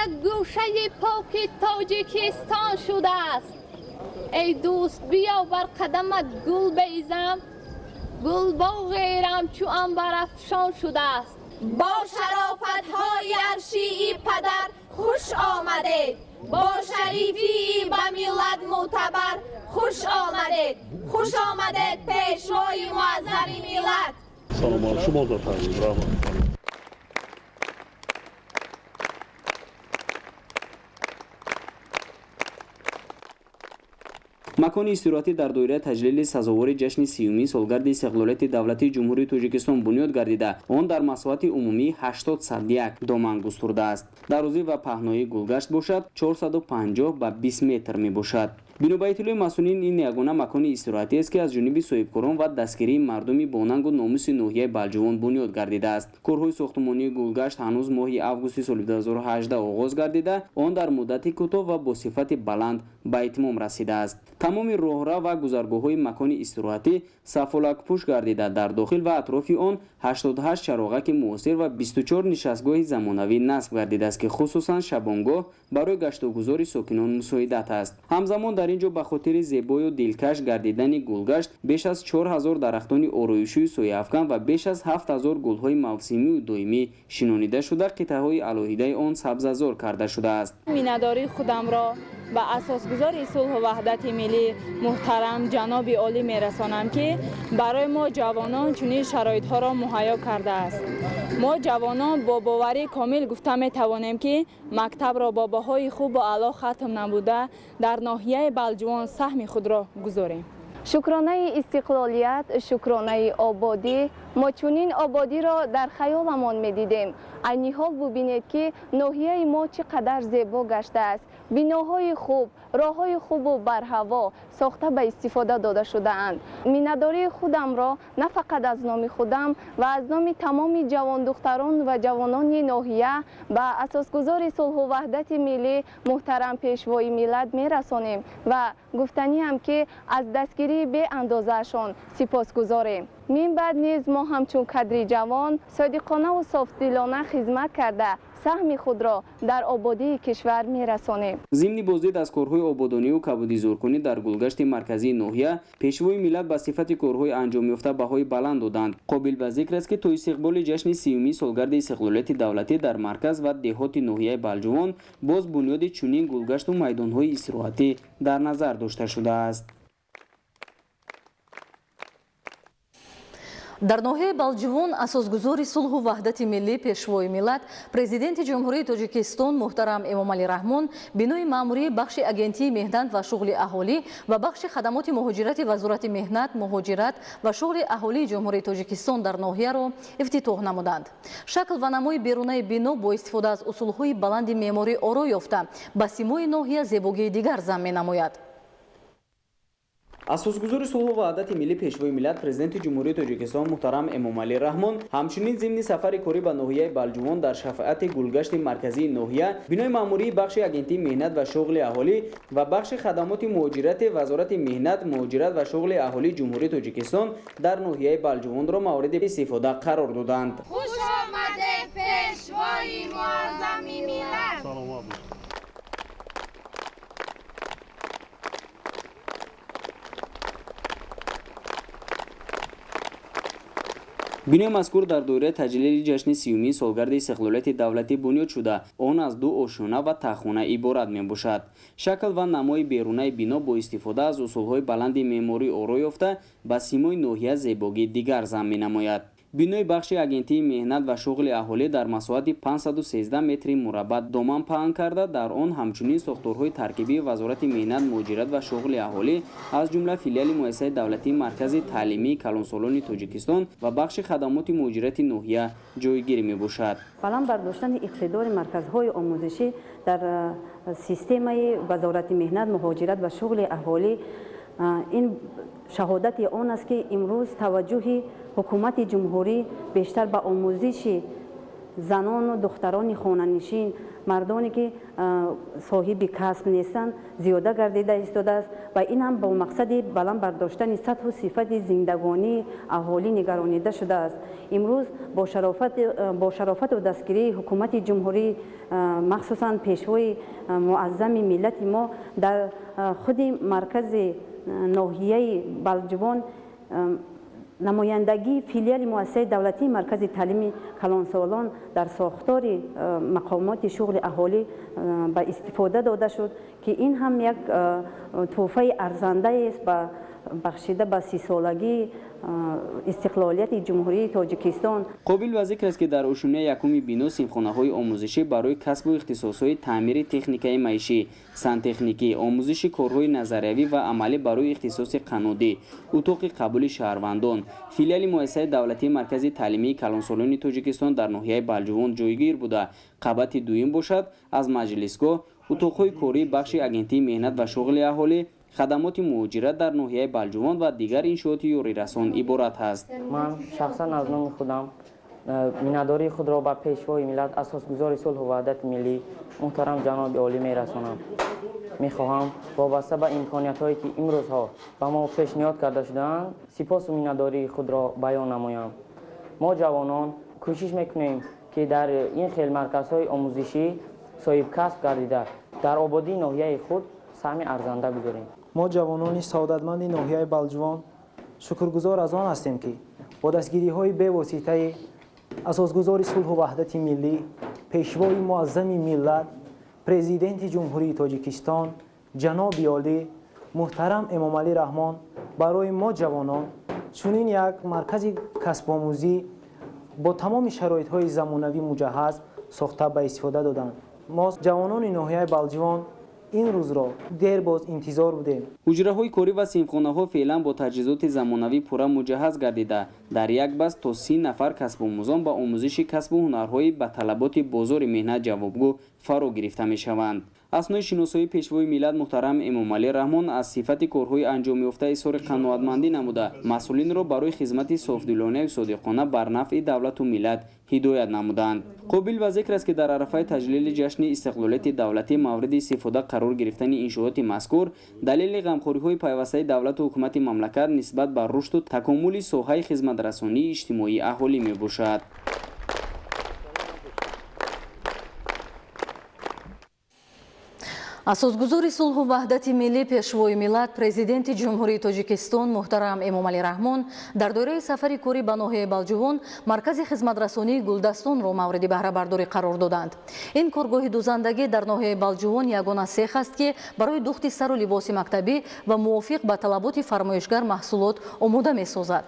як гӯшаи поки Тоҷикистон шудааст. Эй дӯст, биё бар қадамат гул бейзам, гулбоғи Эрам чу анбарафшон шудааст. Бо шарофатҳои аршии падар хуш омадед, бо шарифии ба миллат мӯътабар хуш омадед, хуш омадед Пешвои муаззами миллат. Салом шумо дар таъзим раҳмат. Макони истироҳатӣ дар доираи таҷлили сазовори ҷашни 30-умин солгарди истиқлолияти давлатии Ҷумҳурии Тоҷикистон бунёд гардида, он дар масоҳати умумии 80,1 доман густурдааст. Дарозӣ ва паҳноии гулгашт бошад 450 ба 20 метр мебошад. Бино ба иттилои масъулин, ин ягона макони истироҳатиест, ки аз ҷониби соҳибкорон ва дастгирии мардуми бонангу номуси ноҳияи Балҷувон бунёд гардидааст. Корҳои сохтмонии гулгашт ҳанӯз моҳи августи соли 2018 оғоз гардида, он дар муддати кӯтоҳ ва бо сифати баланд ба итмом расидааст. Тамоми роҳра ва гузаргоҳҳои макони истироҳатӣ сафолакпӯш гардида, дар дохил ва атрофи он 88 чароғаки муосир ва 24 нишастгоҳи замонавӣ насб гардидааст, ки хусусан шабонгоҳ барои гаштугузори сокинон мусоидат аст. Ҳамзамон дар ин ҷо ба хотири зебою дилкаш гардидани гулгашт беш аз 4000 дарахтони ороишию сояафкан ва беш аз 7000 гулҳои мавсимию доимӣ шинонида шуда, қитъаҳои алоҳидаи он сабзазор карда шудааст. Миннатдории худамро ба асосгузори сулҳу ваҳдати миллӣ муҳтарам ҷаноби олӣ мерасонам, ки барои мо ҷавонон чунин шароитҳоро муҳайё кардааст. Мо ҷавонон бо боварии комил гуфта метавонем, ки мактабро бо баҳои хубу аъло хатм намуда, дар ноҳияи Балҷувон саҳми худро гузорем. Шукронаи истиқлолият, шукронаи ободӣ. Мо чунин ободиро дар хаёламон медидем. Айни ҳол бубинед, ки ноҳияи мо чӣ қадар зебо гаштааст. Биноҳои хуб, роҳҳои хубу барҳаво сохта ба истифода дода шудаанд. Миннатдории худамро на фақат аз номи худам ва аз номи тамоми ҷавондухтарон ва ҷавонони ноҳия ба асосгузори сулҳу ваҳдати миллӣ муҳтарам пешвои миллат мерасонем ва гуфтаниам, ки аз дастгирии беандозаашон сипосгузорем. Мин баъд низ мо ҳамчун кадри ҷавон содиқонаву софдилона хизмат карда, саҳми худро дар ободии кишвар мерасонем. Зимни боздид аз корҳои ободониву кабудизоркунӣ дар гулгашти марказии ноҳия, пешвои миллат ба сифати корҳои анҷомёфта баҳои баланд доданд. Қобил ба зикр аст, ки то истиқболи ҷашни 30-уми солгарди истиқлолияти давлатӣ дар марказ ва деҳоти ноҳияи Балҷувон боз бунёди чунин гулгашту майдонҳои истироҳатӣ дар назар дошта шудааст. Дар ноҳияи Балҷувон асосгузори сулҳу ваҳдати миллӣ, пешвои миллат, президенти Ҷумҳурии Тоҷикистон муҳтарам Эмомалӣ Раҳмон бинои маъмурии бахши Агентии меҳнат ва шуғли аҳолӣ ва бахши хадамоти муҳоҷирати Вазорати меҳнат, муҳоҷират ва шуғли аҳолии Ҷумҳурии Тоҷикистон дар ноҳияро ифтитоҳ намуданд. Шакл ва намои берунаи бино бо истифода аз усулҳои баланди меъморӣ оро ёфта, ба симои ноҳия зебогии дигар зам менамояд. Асосгузори сулҳу ваҳдати миллӣ, пешвои миллат, президенти Ҷумҳурии Тоҷикистон муҳтарам Эмомалӣ Раҳмон ҳамчунин зимни сафари корӣ ба ноҳияи Балҷувон дар шафоати гулгашти марказии ноҳия бинои маъмурии бахши Агентии меҳнат ва шуғли аҳолӣ ва бахши хадамоти муҳоҷирати Вазорати меҳнат, муҳоҷират ва шуғли аҳолии Ҷумҳурии Тоҷикистон дар ноҳияи Балҷувонро мавриди истифода қарор доданд. Хуш омадед, пешвои муаззами миллат! Бинои мазкур дар доираи таҷлили ҷашни 30-уми солгарди истиқлолияти давлатӣ бунёд шуда, он аз ду ошёна ва таххона иборат мебошад. Шакл ва намои берунаи бино бо истифода аз усулҳои баланди меъморӣ оро ёфта, ба симои ноҳия зебогии дигар зам менамояд. Бинои бахши Агентии меҳнат ва шуғли аҳолӣ дар масоҳати 513 метри мураббаъ доман паҳн карда, дар он ҳамчунин сохторҳои таркибии Вазорати меҳнат, муҳоҷират ва шуғли аҳолӣ, аз ҷумла филиали муассисаи давлатии Маркази таълимии калонсолони Тоҷикистон ва бахши хадамоти муҳоҷирати ноҳия ҷойгир мебошад. Баланд бардоштани иқтидори марказҳои омӯзишӣ дар системаи Вазорати меҳнат, муҳоҷират ва шуғли аҳолӣ ин шаҳодати он аст, ки имрӯз таваҷҷӯҳи ҳукумати ҷумҳурӣ бештар ба омӯзиши занону духтарони хонанишин, мардоне ки соҳиби касб нестанд, зиёда гардида истодааст ва ин ҳам бо мақсади баланд бардоштани сатҳу сифати зиндагонии аҳолӣ нигаронида шудааст. Имрӯз бо шарофату дастгирии ҳукумати ҷумҳурӣ, махсусан пешвои муаззами миллати мо, дар худи маркази ноҳияи Балҷувон намояндагии филиали муассисаи давлатии Маркази таълими калонсолон дар сохтори мақомоти шуғли аҳолӣ ба истифода дода шуд, ки ин ҳам як тӯҳфаи арзандаест ба бахшида ба 30-солагии истиқлолияти Ҷумҳурии Тоҷикистон. Қобил ба зикр аст, ки дар ошёнаи якуми бино синфхонаҳои омӯзишӣ барои касбу ихтисосҳои таъмири техникаи маишӣ, сантехникӣ, омӯзиши корҳои назариявӣ ва амалӣ барои ихтисоси қаннодӣ, утоқи қабули шаҳрвандон, филиали муассисаи давлатии Маркази таълимии калонсолони Тоҷикистон дар ноҳияи Балҷувон ҷойгир буда, қабати дуюм бошад аз маҷлисгоҳ, утоқҳои кории бахши Агентии меҳнат ва шуғли аҳолӣ, хадамоти муҳоҷират дар ноҳияи Балҷувон ва дигар иншооти ёрирасон иборат ҳаст. Ман шахсан аз номи худам миннатдории худро ба пешвои миллат, асосгузори сулҳу ваҳдати миллӣ муҳтарам ҷаноби олӣ мерасонам. Мехоҳам вобаста ба имкониятҳое, ки имрӯзҳо ба мо пешниҳод карда шудаанд, сипосу миннатдории худро баён намоям. Мо ҷавонон кӯшиш мекунем, ки дар ин хел марказҳои омӯзишӣ соҳибкасб гардида, дар ободии ноҳияи худ саҳми арзанда гузорем. Мо ҷавонони саодатманди ноҳияи Балҷувон шукргузор аз он ҳастем, ки бо дастгириҳои бевоситаи асосгузори сулҳу ваҳдати миллӣ, пешвои муаззами миллат, президенти Ҷумҳурии Тоҷикистон Ҷаноби олӣ муҳтарам Эмомалӣ Раҳмон барои мо ҷавонон чунин як маркази касбомӯзӣ бо тамоми шароитҳои замонавӣ муҷаҳҳаз сохта ба истифода доданд. Мо ҷавонони ноҳияи Балҷувон ин рӯзро дербоз интизор будем. Ҳуҷраҳои корӣ ва синфхонаҳо феълан бо таҷҳизоти замонавӣ пурра муҷаҳҳаз гардида, дар як баст то 30 нафар касбомӯзон ба омӯзиши касбу ҳунарҳои ба талаботи бозори меҳнат ҷавобгӯ фаро гирифта мешаванд. Аснои шиносоии Пешвои миллат муҳтарам Эмомалӣ Раҳмон аз сифати корҳои анҷомёфта изҳори қаноатмандӣ намуда, масъулинро барои хизмати софдилонаю содиқона бар нафъи давлату миллат ҳидоят намуданд. Қобил ба зикр аст, ки дар арафаи таҷлили ҷашни истиқлолияти давлатӣ мавриди истифода қарор гирифтани иншооти мазкур далели ғамхориҳои пайвастаи давлату ҳукумати мамлакат нисбат ба рушду такомули соҳаи хизматрасонии иҷтимоии аҳолӣ мебошад. Асосгузори сулҳу ваҳдати миллӣ, Пешвои миллат, Президенти Ҷумҳурии Тоҷикистон муҳтарам Эмомалӣ Раҳмон дар доираи сафари корӣ ба ноҳияи Балҷувон маркази хизматрасонии Гулдастонро мавриди баҳрабардорӣ қарор доданд. Ин коргоҳи дузандагӣ дар ноҳияи Балҷувон ягона сех аст, ки барои духти сару либоси мактабӣ ва мувофиқ ба талаботи фармоишгар маҳсулот омода месозад.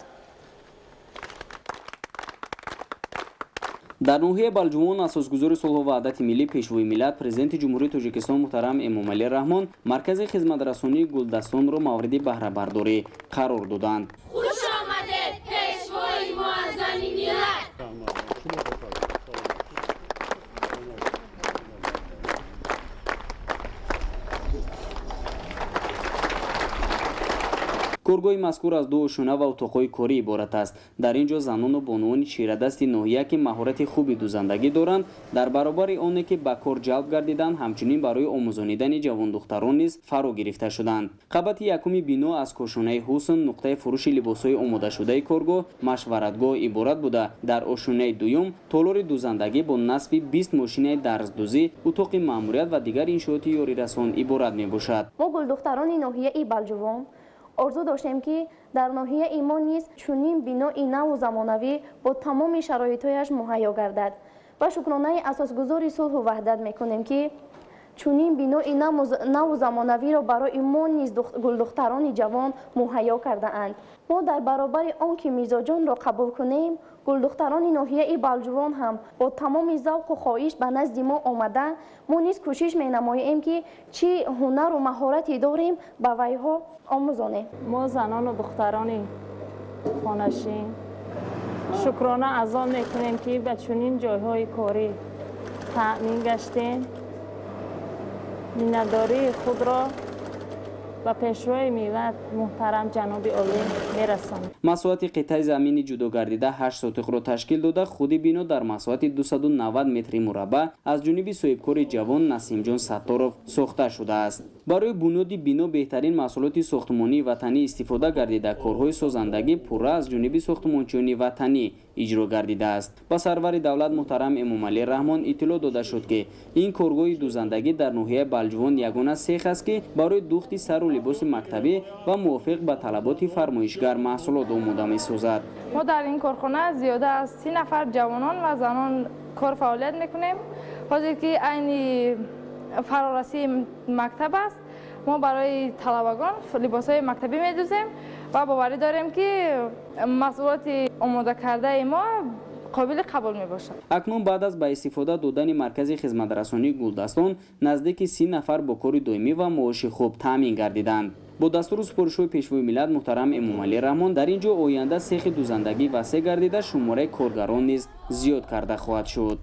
Дар ноҳияи Балҷувон асосгузори сулҳу ваҳдати миллӣ, Пешвои миллат, Президенти Ҷумҳурии Тоҷикистон муҳтарам Эмомалӣ Раҳмон маркази хизматрасонии Гулдастонро мавриди баҳрабардорӣ қарор доданд. Хуш омадед, Пешвои муаззами миллат! Коргоҳи мазкур аз ду ошёна ва утоқҳои корӣ иборат аст. Дар ин ҷо занону бонувони чирадасти ноҳия, ки маҳорати хуби дузандагӣ доранд, дар баробари оне ки ба кор ҷалб гардиданд, ҳамчунин барои омӯзонидани ҷавондухтарон низ фаро гирифта шуданд. Қабати якуми бино аз кошонаи ҳусн, нуқтаи фурӯши либосҳои омодашудаи коргоҳ, машваратгоҳ иборат буда, дар ошёнаи дуюм толори дузандагӣ бо насби 20 мошинаи дарздӯзӣ, утоқи маъмурият ва дигар иншооти ёрирасон иборат мебошад. Мо гулдухтарони ноҳияи Балҷувон орзу доштем, ки дар ноҳияи мо низ чунин бинои наву замонавӣ бо тамоми шароитҳояш муҳайё гардад ва шукронаи асосгузори сулҳу ваҳдат мекунем, ки чунин бинои наву замонавиро барои мо низ гулдухтарони ҷавон муҳайё кардаанд. Мо дар баробари он ки мизоҷонро қабул кунем, гулдухтарони ноҳияи Балҷувон ҳам бо тамоми завқу хоҳиш ба назди мо омада, мо низ кӯшиш менамоем, ки чӣ ҳунару маҳорате дорем ба вайҳо омӯзонем. Мо занону духтарони хонашин шукрона аз он мекунем, ки ба чунин ҷойҳои корӣ таъмин гаштем. Миннатдории худро ба Пешвои миллат муҳтарам ҷаноби олӣ мерасонем. Масоҳати қитъаи замини ҷудогардида 8 сотиқро ташкил дода, худи бино дар масоҳати 290 метри мураббаъ аз ҷониби соҳибкори ҷавон Насимҷон Сатторов сохта шудааст. Барои бунёди бино беҳтарин маҳсулоти сохтмонии ватанӣ истифода гардида, корҳои созандагӣ пурра аз ҷониби сохтмончиёни ватанӣ иҷро гардидааст. Ба сарвари давлат муҳтарам Эмомалӣ Раҳмон иттилоъ дода шуд, ки ин коргоҳи дузандагӣ дар ноҳияи Балҷувон ягона сех аст, ки барои духти сару либоси мактабӣ ва мувофиқ ба талаботи фармоишгар маҳсулот омода месозад. Мо дар ин корхона зиёда аз 30 нафар ҷавонон ва занон кор фаъолият мекунем. Ҳозир ки айни фарорасии мактаб аст, мо барои талабагон либосҳои мактабӣ медӯзем ва боварӣ дорем, ки маҳсулоти омодакардаи мо қобили қабул мебошад. Акнун баъд аз ба истифода додани маркази хизматрасонии Гулдастон наздики 30 нафар бо кори доимӣ ва маоши хуб таъмин гардиданд. Бо дастуру супоришҳои Пешвои миллат муҳтарам Эмомалӣ Раҳмон дар ин ҷо оянда сехи дузандагӣ васеъ гардида, шумораи коргарон низ зиёд карда хоҳад шуд.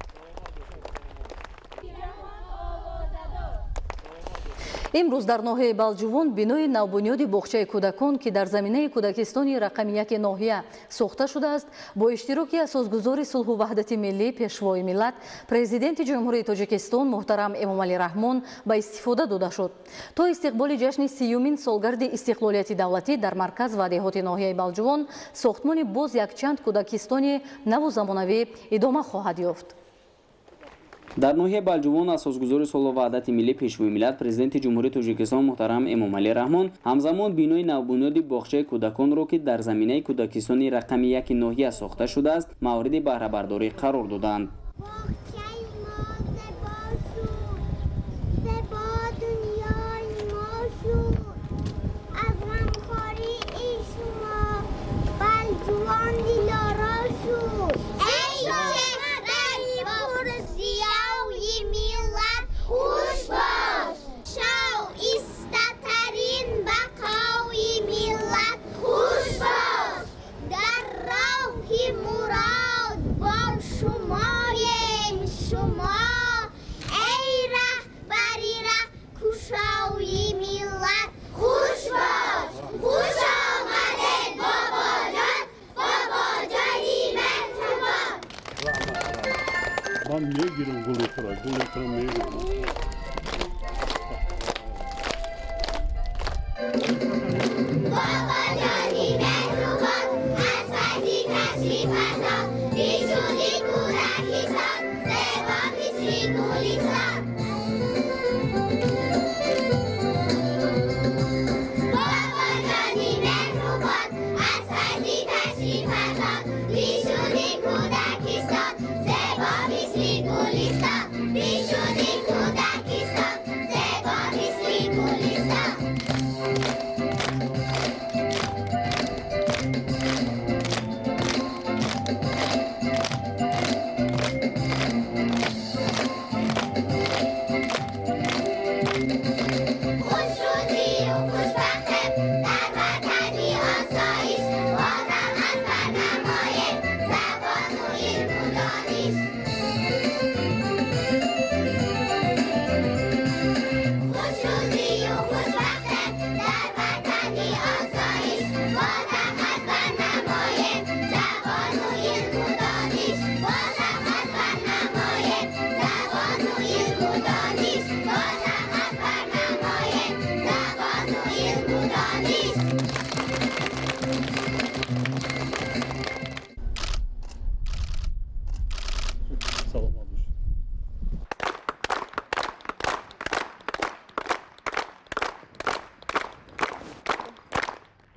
Имрӯз дар ноҳияи Балҷувон бинои навбунёди боғчаи кӯдакон, ки дар заминаи кӯдакистони рақами 1 ноҳия сохта шудааст, бо иштироки асосгузори сулҳу ваҳдати миллӣ, Пешвои миллат, Президенти Ҷумҳурии Тоҷикистон муҳтарам Эмомалӣ Раҳмон ба истифода дода шуд. То истиқболи ҷашни 30-юмин солгарди истиқлолияти давлатӣ дар марказ ва деҳоти ноҳияи Балҷувон сохтмони боз якчанд кӯдакистони наву замонавӣ идома хоҳад ёфт. Дар ноҳияи Балҷувон асосгузори сулҳу ваҳдати миллӣ, Пешвои миллат, Президенти Ҷумҳурии Тоҷикистон муҳтарам Эмомалӣ Раҳмон ҳамзамон бинои навбунёди боғчаи кӯдаконро, ки дар заминаи кӯдакистони рақами 1 ноҳия сохта шудааст, мавриди баҳрабардорӣ қарор доданд. Зебо дунёи мо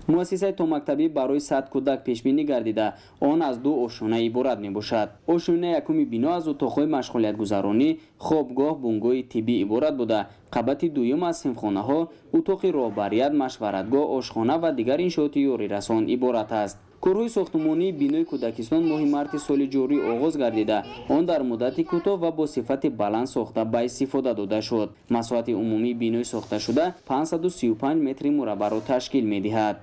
Муассисаи томактабӣ барои 100 кӯдак пешбинӣ гардида, он аз 2 ошёна иборат мебошад. Ошёнаи якуми бино аз утоқҳои машғулиятгузаронӣ, хобгоҳ, бунгоҳи тиббӣ иборат буда, қабати дуюм аз синфхонаҳо, утоқи роҳбарият, машваратгоҳ, ошхона ва дигар иншооти ёрирасон иборат аст. Корҳои сохтмонии бинои кӯдакистон моҳи марти соли ҷорӣ оғоз гардида, он дар муддати кӯтоҳ ва бо сифати баланд сохта ба истифода дода шуд. Масоҳати умумии бинои сохташуда 535 метри мураббаъро ташкил медиҳад.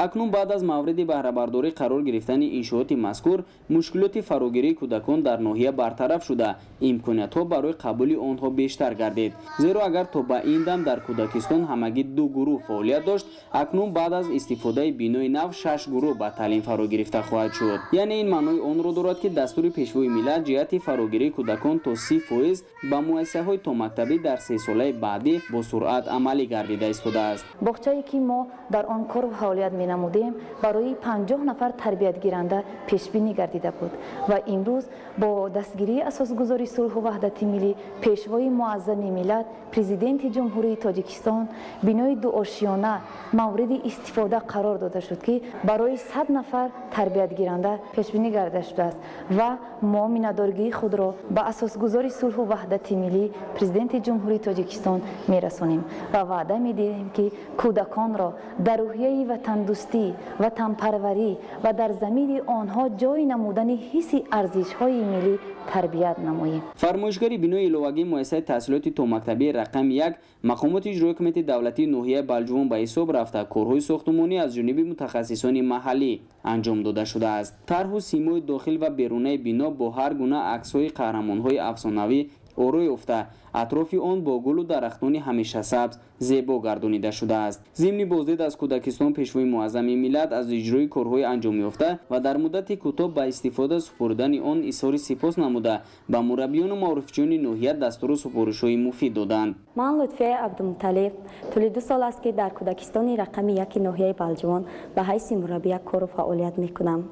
Акнун баъд аз мавриди баҳрабардорӣ қарор гирифтани иншооти мазкур, мушкилоти фарогирии кӯдакон дар ноҳия бартараф шуда, имкониятҳо барои қабули онҳо бештар гардид. Зеро агар то ба ин дам дар кӯдакистон ҳамагӣ 2 гурӯҳ фаъолият дошт, акнун баъд аз истифодаи бинои нав 6 гурӯҳ ба таълим фаро гирифта хоҳад шуд. Яъне ин маънои онро дорад, ки дастури пешвои миллат ҷиҳати фарогирии кӯдакон то 30% ба муассисаҳои томактабӣ дар 3 солаи баъдӣ бо суръат амалӣ гардида истодааст. Боғчае ки мо дар он кору фаъолият менамудем, барои 50 нафар тарбиятгиранда пешбинӣ гардида буд ва имрӯз бо дастгирии асосгузори сулҳу ваҳдати миллӣ, пешвои муаззами миллат, президенти Ҷумҳурии Тоҷикистон бинои дуошиёна мавриди истифода қарор дода шуд, ки барои 100 нафар тарбиятгиранда пешбинӣ гарда шудааст ва мо миннатдории худро ба асосгузори сулҳу ваҳдати миллӣ, президенти Ҷумҳурии Тоҷикистон мерасонем ва ваъда медиҳем, ки кӯдаконро дар рӯҳияи ватандӯстӣ, ватанпарварӣ ва дар замири онҳо ҷой намудани ҳисси арзишҳои миллӣ тарбият намоем. Фармоишгари бинои иловагии муассисаи таҳсилоти томактабии рақами 1 мақомоти иҷроии ҳукумати давлатии ноҳияи Балҷувон ба ҳисоб рафта, корҳои сохтмонӣ аз ҷониби мутахассисони маҳаллӣ анҷом дода шудааст. Тарҳу симои дохил ва берунаи бино бо ҳар гуна аксҳои қаҳрамонҳои афсонавӣ орой ёфта, атрофи он бо гулу дарахтони ҳамешасабз зебо гардонида шудааст. Зимни боздид аз кӯдакистон пешвои муаззами миллат аз иҷрои корҳои анҷомёфта ва дар муддати кӯтоҳ ба истифода супурдани он изҳори сипос намуда, ба мураббиёну маорифчиёни ноҳия дастуру супоришҳои муфид доданд. Ман Лутфия Абдумуталиб тӯли 2 сол аст, ки дар кӯдакистони рақами 1 ноҳияи Балҷувон ба ҳайси мураббия кору фаъолият мекунам.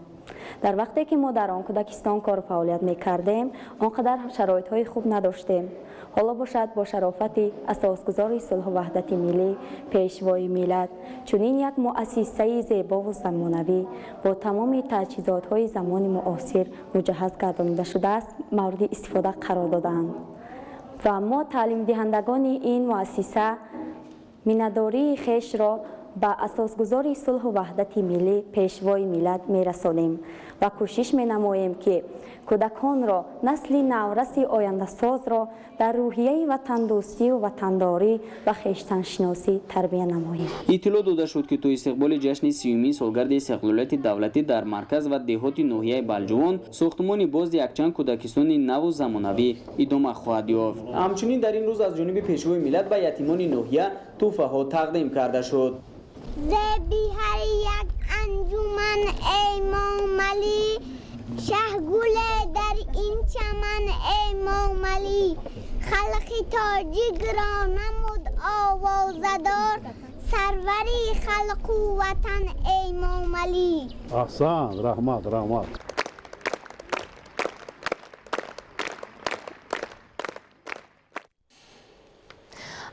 Дар вақте ки мо дар он кӯдакистон кору фаъолият мекардем, он қадар шароитҳои хуб надоштем. Ҳоло бошад бо шарофати асосгузори сулҳу ваҳдати миллӣ, пешвои миллат, чунин як муассисаи зебову замонавӣ бо тамоми таҷҳизотҳои замони муосир муҷаҳҳаз гардонида шудааст, мавриди истифода қарор додаанд. Ва мо таълимдиҳандагони ин муассиса миннатдории хешро ба асосгузори сулҳу ваҳдати миллӣ, пешвои миллат мерасонем ва кӯшиш менамоем, ки кӯдаконро, насли навраси ояндасозро дар рӯҳияи ватандӯстию ватандорӣ ва хештаншиносӣ тарбия намоем. Иттилоъ дода шуд, ки то истиқболи ҷашни 30-умин солгарди истиқлолияти давлатӣ дар марказ ва деҳоти ноҳияи Балҷувон сохтмони боз якчанд кӯдакистони наву замонавӣ идома хоҳад ёфт. Ҳамчунин дар ин рӯз аз ҷониби пешвои миллат ба ятимони ноҳия тӯҳфаҳо тақдим карда шуд. Зеби ҳар як анҷуман Эмомалӣ, шаҳгуле дар ин чаман Эмомалӣ, халқи тоҷикро намуд овозадор, сарвари халқу ватан Эмомалӣ. Аҳсан, раҳмат, раҳмат.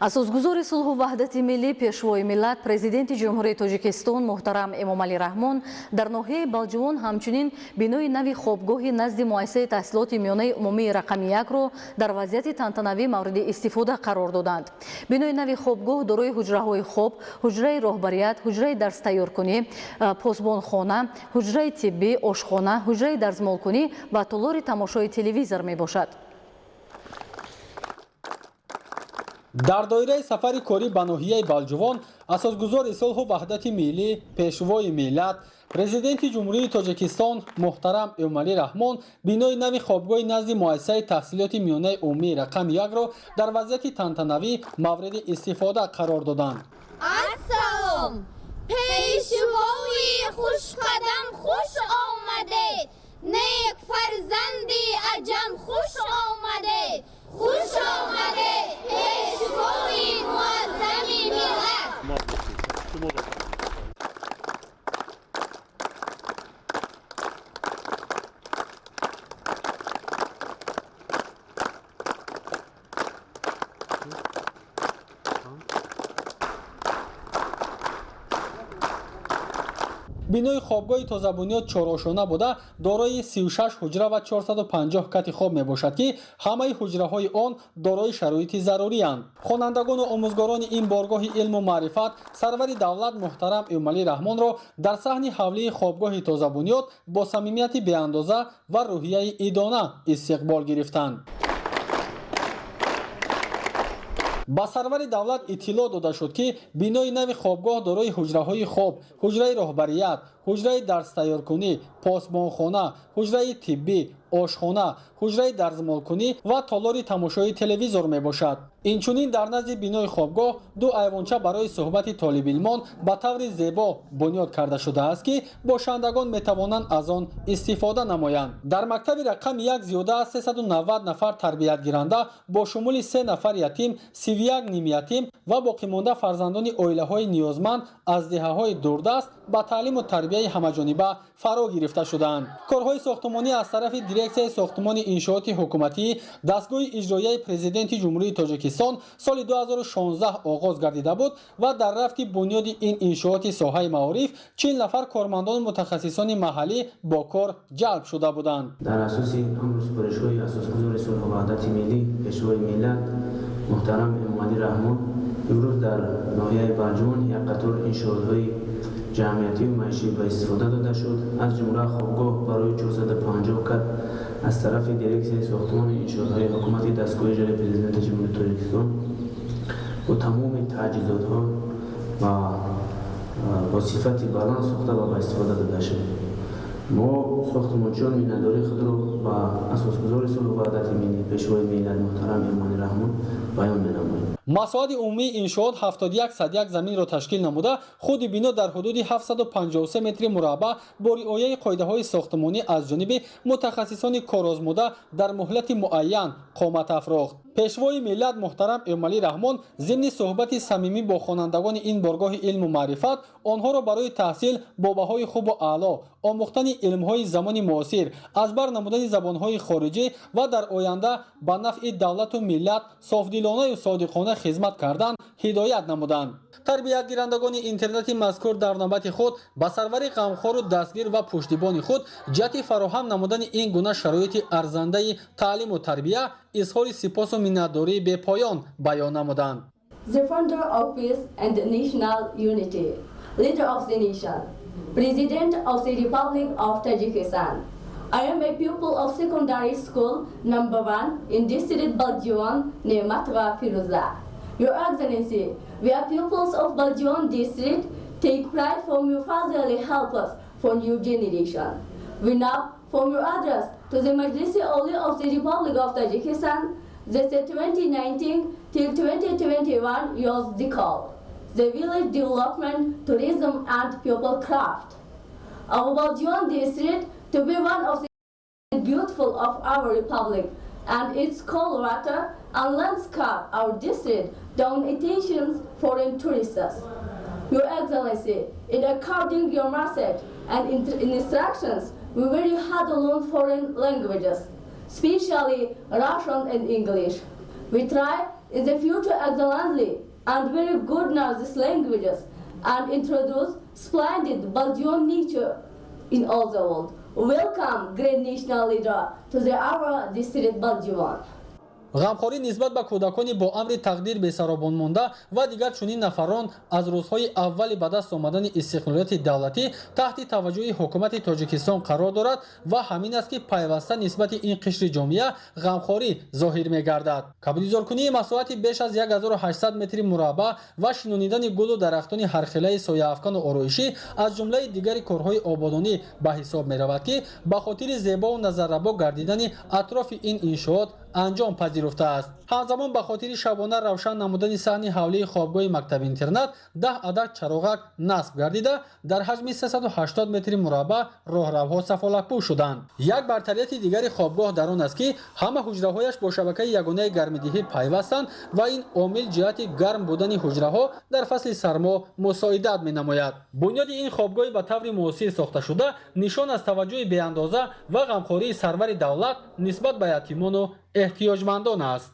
Асосгузори сулҳу ваҳдати миллӣ, пешвои миллат, президенти Ҷумҳурии Тоҷикистон муҳтарам Эмомалӣ Раҳмон дар ноҳияи Балҷувон ҳамчунин бинои нави хобгоҳи назди муассисаи таҳсилоти миёнаи умумии рақами 1-ро дар вазъияти тантанавӣ мавриди истифода қарор доданд. Бинои нави хобгоҳ дорои ҳуҷраҳои хоб, ҳуҷраи роҳбарият, ҳуҷраи дарстайёркунӣ, посбонхона, ҳуҷраи тиббӣ, ошхона, ҳуҷраи дарзмолкунӣ ва толори тамошои телевизор мебошад. Дар доираи сафари корӣ ба ноҳияи Балҷувон асосгузори сулҳу ваҳдати миллӣ, пешвои миллат, президенти Ҷумҳурии Тоҷикистон муҳтарам Эмомалӣ Раҳмон бинои нави хобгоҳи назди муассисаи таҳсилоти миёнаи умумии рақами 1-ро дар вазъияти тантанавӣ мавриди истифода қарор доданд. Ассалом! Пешвои хушқадам хуш омадед! Нек фарзанди аҷам хуш омадед! Хуш омадед, пешвои муаззами миллат! Бинои хобгоҳи тозабунёд чорошона буда, дорои 36 ҳуҷра ва 450 кати хоб мебошад, ки ҳамаи ҳуҷраҳои он дорои шароити зарурианд. Хонандагону омӯзгорони ин боргоҳи илму маърифат сарвари давлат муҳтарам Эмомалӣ Раҳмонро дар саҳни ҳавлии хобгоҳи тозабунёд бо самимияти беандоза ва рӯҳияи идона истиқбол гирифтанд. Ба сарвари давлат иттилоъ дода шуд, ки бинои нави хобгоҳ дорои ҳуҷраҳои хоб, ҳуҷраи роҳбарият, ҳуҷраи дарстайёркунӣ, посбонхона, ҳуҷраи тиббӣ, ошхона, ҳуҷраи дарзмолкунӣ ва толори тамошои телевизор мебошад. Инчунин дар назди бинои хобгоҳ ду айвонча барои суҳбати толибилмон ба таври зебо бунёд карда шудааст, ки бошандагон метавонанд аз он истифода намоянд. Дар мактаби рақами 1 зиёда аз 390 нафар тарбиятгиранда бо шумули 3 нафар ятим, 31 нимятим ва боқимонда фарзандони оилаҳои ниёзманд аз деҳаҳои дурдаст ба таълиму тарбияи ҳамаҷониба фаро гирифта шудаанд. Корҳои сохтумонӣ аз тарафи дирексияи сохтумони иншооти ҳукуматӣ дастгоҳи иҷроияи президенти Ҷумҳурии Тоҷикистон соли 2016 оғоз гардида буд ва дар рафти бунёди ин иншооти соҳаи маориф 40 нафар кормандону мутахассисони маҳаллӣ бо кор ҷалб шуда буданд. Дар асоси амру супоришҳои асосгузори сулҳу ваҳдати миллӣ, пешвои миллат муҳтарам Эмомалӣ Раҳмон, имрӯз дар ноҳияи Балҷувон як қатор иншоотҳои ҷамъиятию маишӣ ба истифода дода шуд. Аз ҷумла хобгоҳ барои 450 кат аз тарафи дирексияи сохтумони иншоотҳои ҳукумати дастгоҳи иҷроияи президенти Ҷумҳурии Тоҷикистон бо тамоми таҷҳизотҳо ва бо сифати баланд сохта ва ба истифода дода шуд. Мо сохтмончиён миннатдории худро ба асосгузори сулҳу ваҳдати миллӣ, пешвои миллат муҳтарам Эмомалӣ Раҳмон баён менамоем. Масоҳати умумии иншоот 71,1 заминро ташкил намуда, худи бино дар ҳудуди 753 метри мураббаъ бо риояи қоидаҳои сохтмонӣ аз ҷониби мутахассисони корозмуда дар муҳлати муайян қомат афрохт. Пешвои миллат муҳтарам Эмомалӣ Раҳмон зимни суҳбати самимӣ бо хонандагони ин боргоҳи илму маърифат онҳоро барои таҳсил бо баҳои хубу аъло, омӯхтани илмҳои замони муосир, аз бар намудани забонҳои хориҷӣ ва дар оянда ба нафъи давлату миллат софдилонаю содиқона хизмат кардан ҳидоят намуданд. Тарбиятгирандагони интернати мазкур дар навбати худ ба сарвари ғамхору дастгир ва пуштибони худ ҷиҳати фароҳам намудани ин гуна шароити арзандаи таълиму тарбия изҳори сипосу миннатдории бепоён баён намуданд. The founder of peace and national unity, leader of the nation, President of the Republic of Tajikistan. I am a pupil of secondary school number 1 in district Baljuvan, Nematova Firuza. Your Excellency, we are pupils of Baljuvan district, take pride from your fatherly help us for new generation. We now from your address to the Majlisi Oli of the Republic of Tajikistan, the 2019 till 2021 years the call, the village development, tourism and pupil craft. Our Baljuvan district to be one of the beautiful of our republic and its cold water and landscape our district down attentions foreign tourists. Your Excellency, in according your message and instructions, we very hard to learn foreign languages, especially Russian and English. We try in the future excellently and very good now these languages and introduce splendid Baljuvan nature in all the world. Welcome, great national leader, to the our district Baljuvan. Ғамхорӣ нисбат ба кӯдакони бо амри тақдир бесаробон монда ва дигар чунин нафарон аз рӯзҳои аввали ба даст омадани истиқлолияти давлатӣ таҳти таваҷҷӯҳи ҳукумати Тоҷикистон қарор дорад ва ҳамин аст, ки пайваста нисбати ин қишри ҷомеа ғамхорӣ зоҳир мегардад. Кабудизоркунии масоҳати беш аз 1800 метри мураббаъ ва шинонидани гулу дарахтони ҳархелаи сояафкану ороишӣ аз ҷумлаи дигари корҳои ободонӣ ба ҳисоб меравад, ки ба хотири зебову назаррабо гардидани атрофи ин иншоот анҷом пазируфтааст. Ҳамзамон ба хотири шабона равшан намудани саҳни ҳавлии хобгоҳи мактаби-интернат 10 адад чароғак насб гардида дар ҳаҷми 380 метри мураббаъ роҳравҳо сафолакпӯш шуданд. Як бартарияти дигари хобгоҳ дар он аст, ки ҳама ҳуҷраҳояш бо шабакаи ягонаи гармидиҳӣ пайвастанд ва ин омил ҷиҳати гарм будани ҳуҷраҳо дар фасли сармо мусоидат менамояд. Бунёди ин хобгоҳи ба таври муосир сохташуда нишон аз таваҷҷӯҳи беандоза ва ғамхории сарвари давлат нисбат ба ятимону эҳтиёҷмандон аст.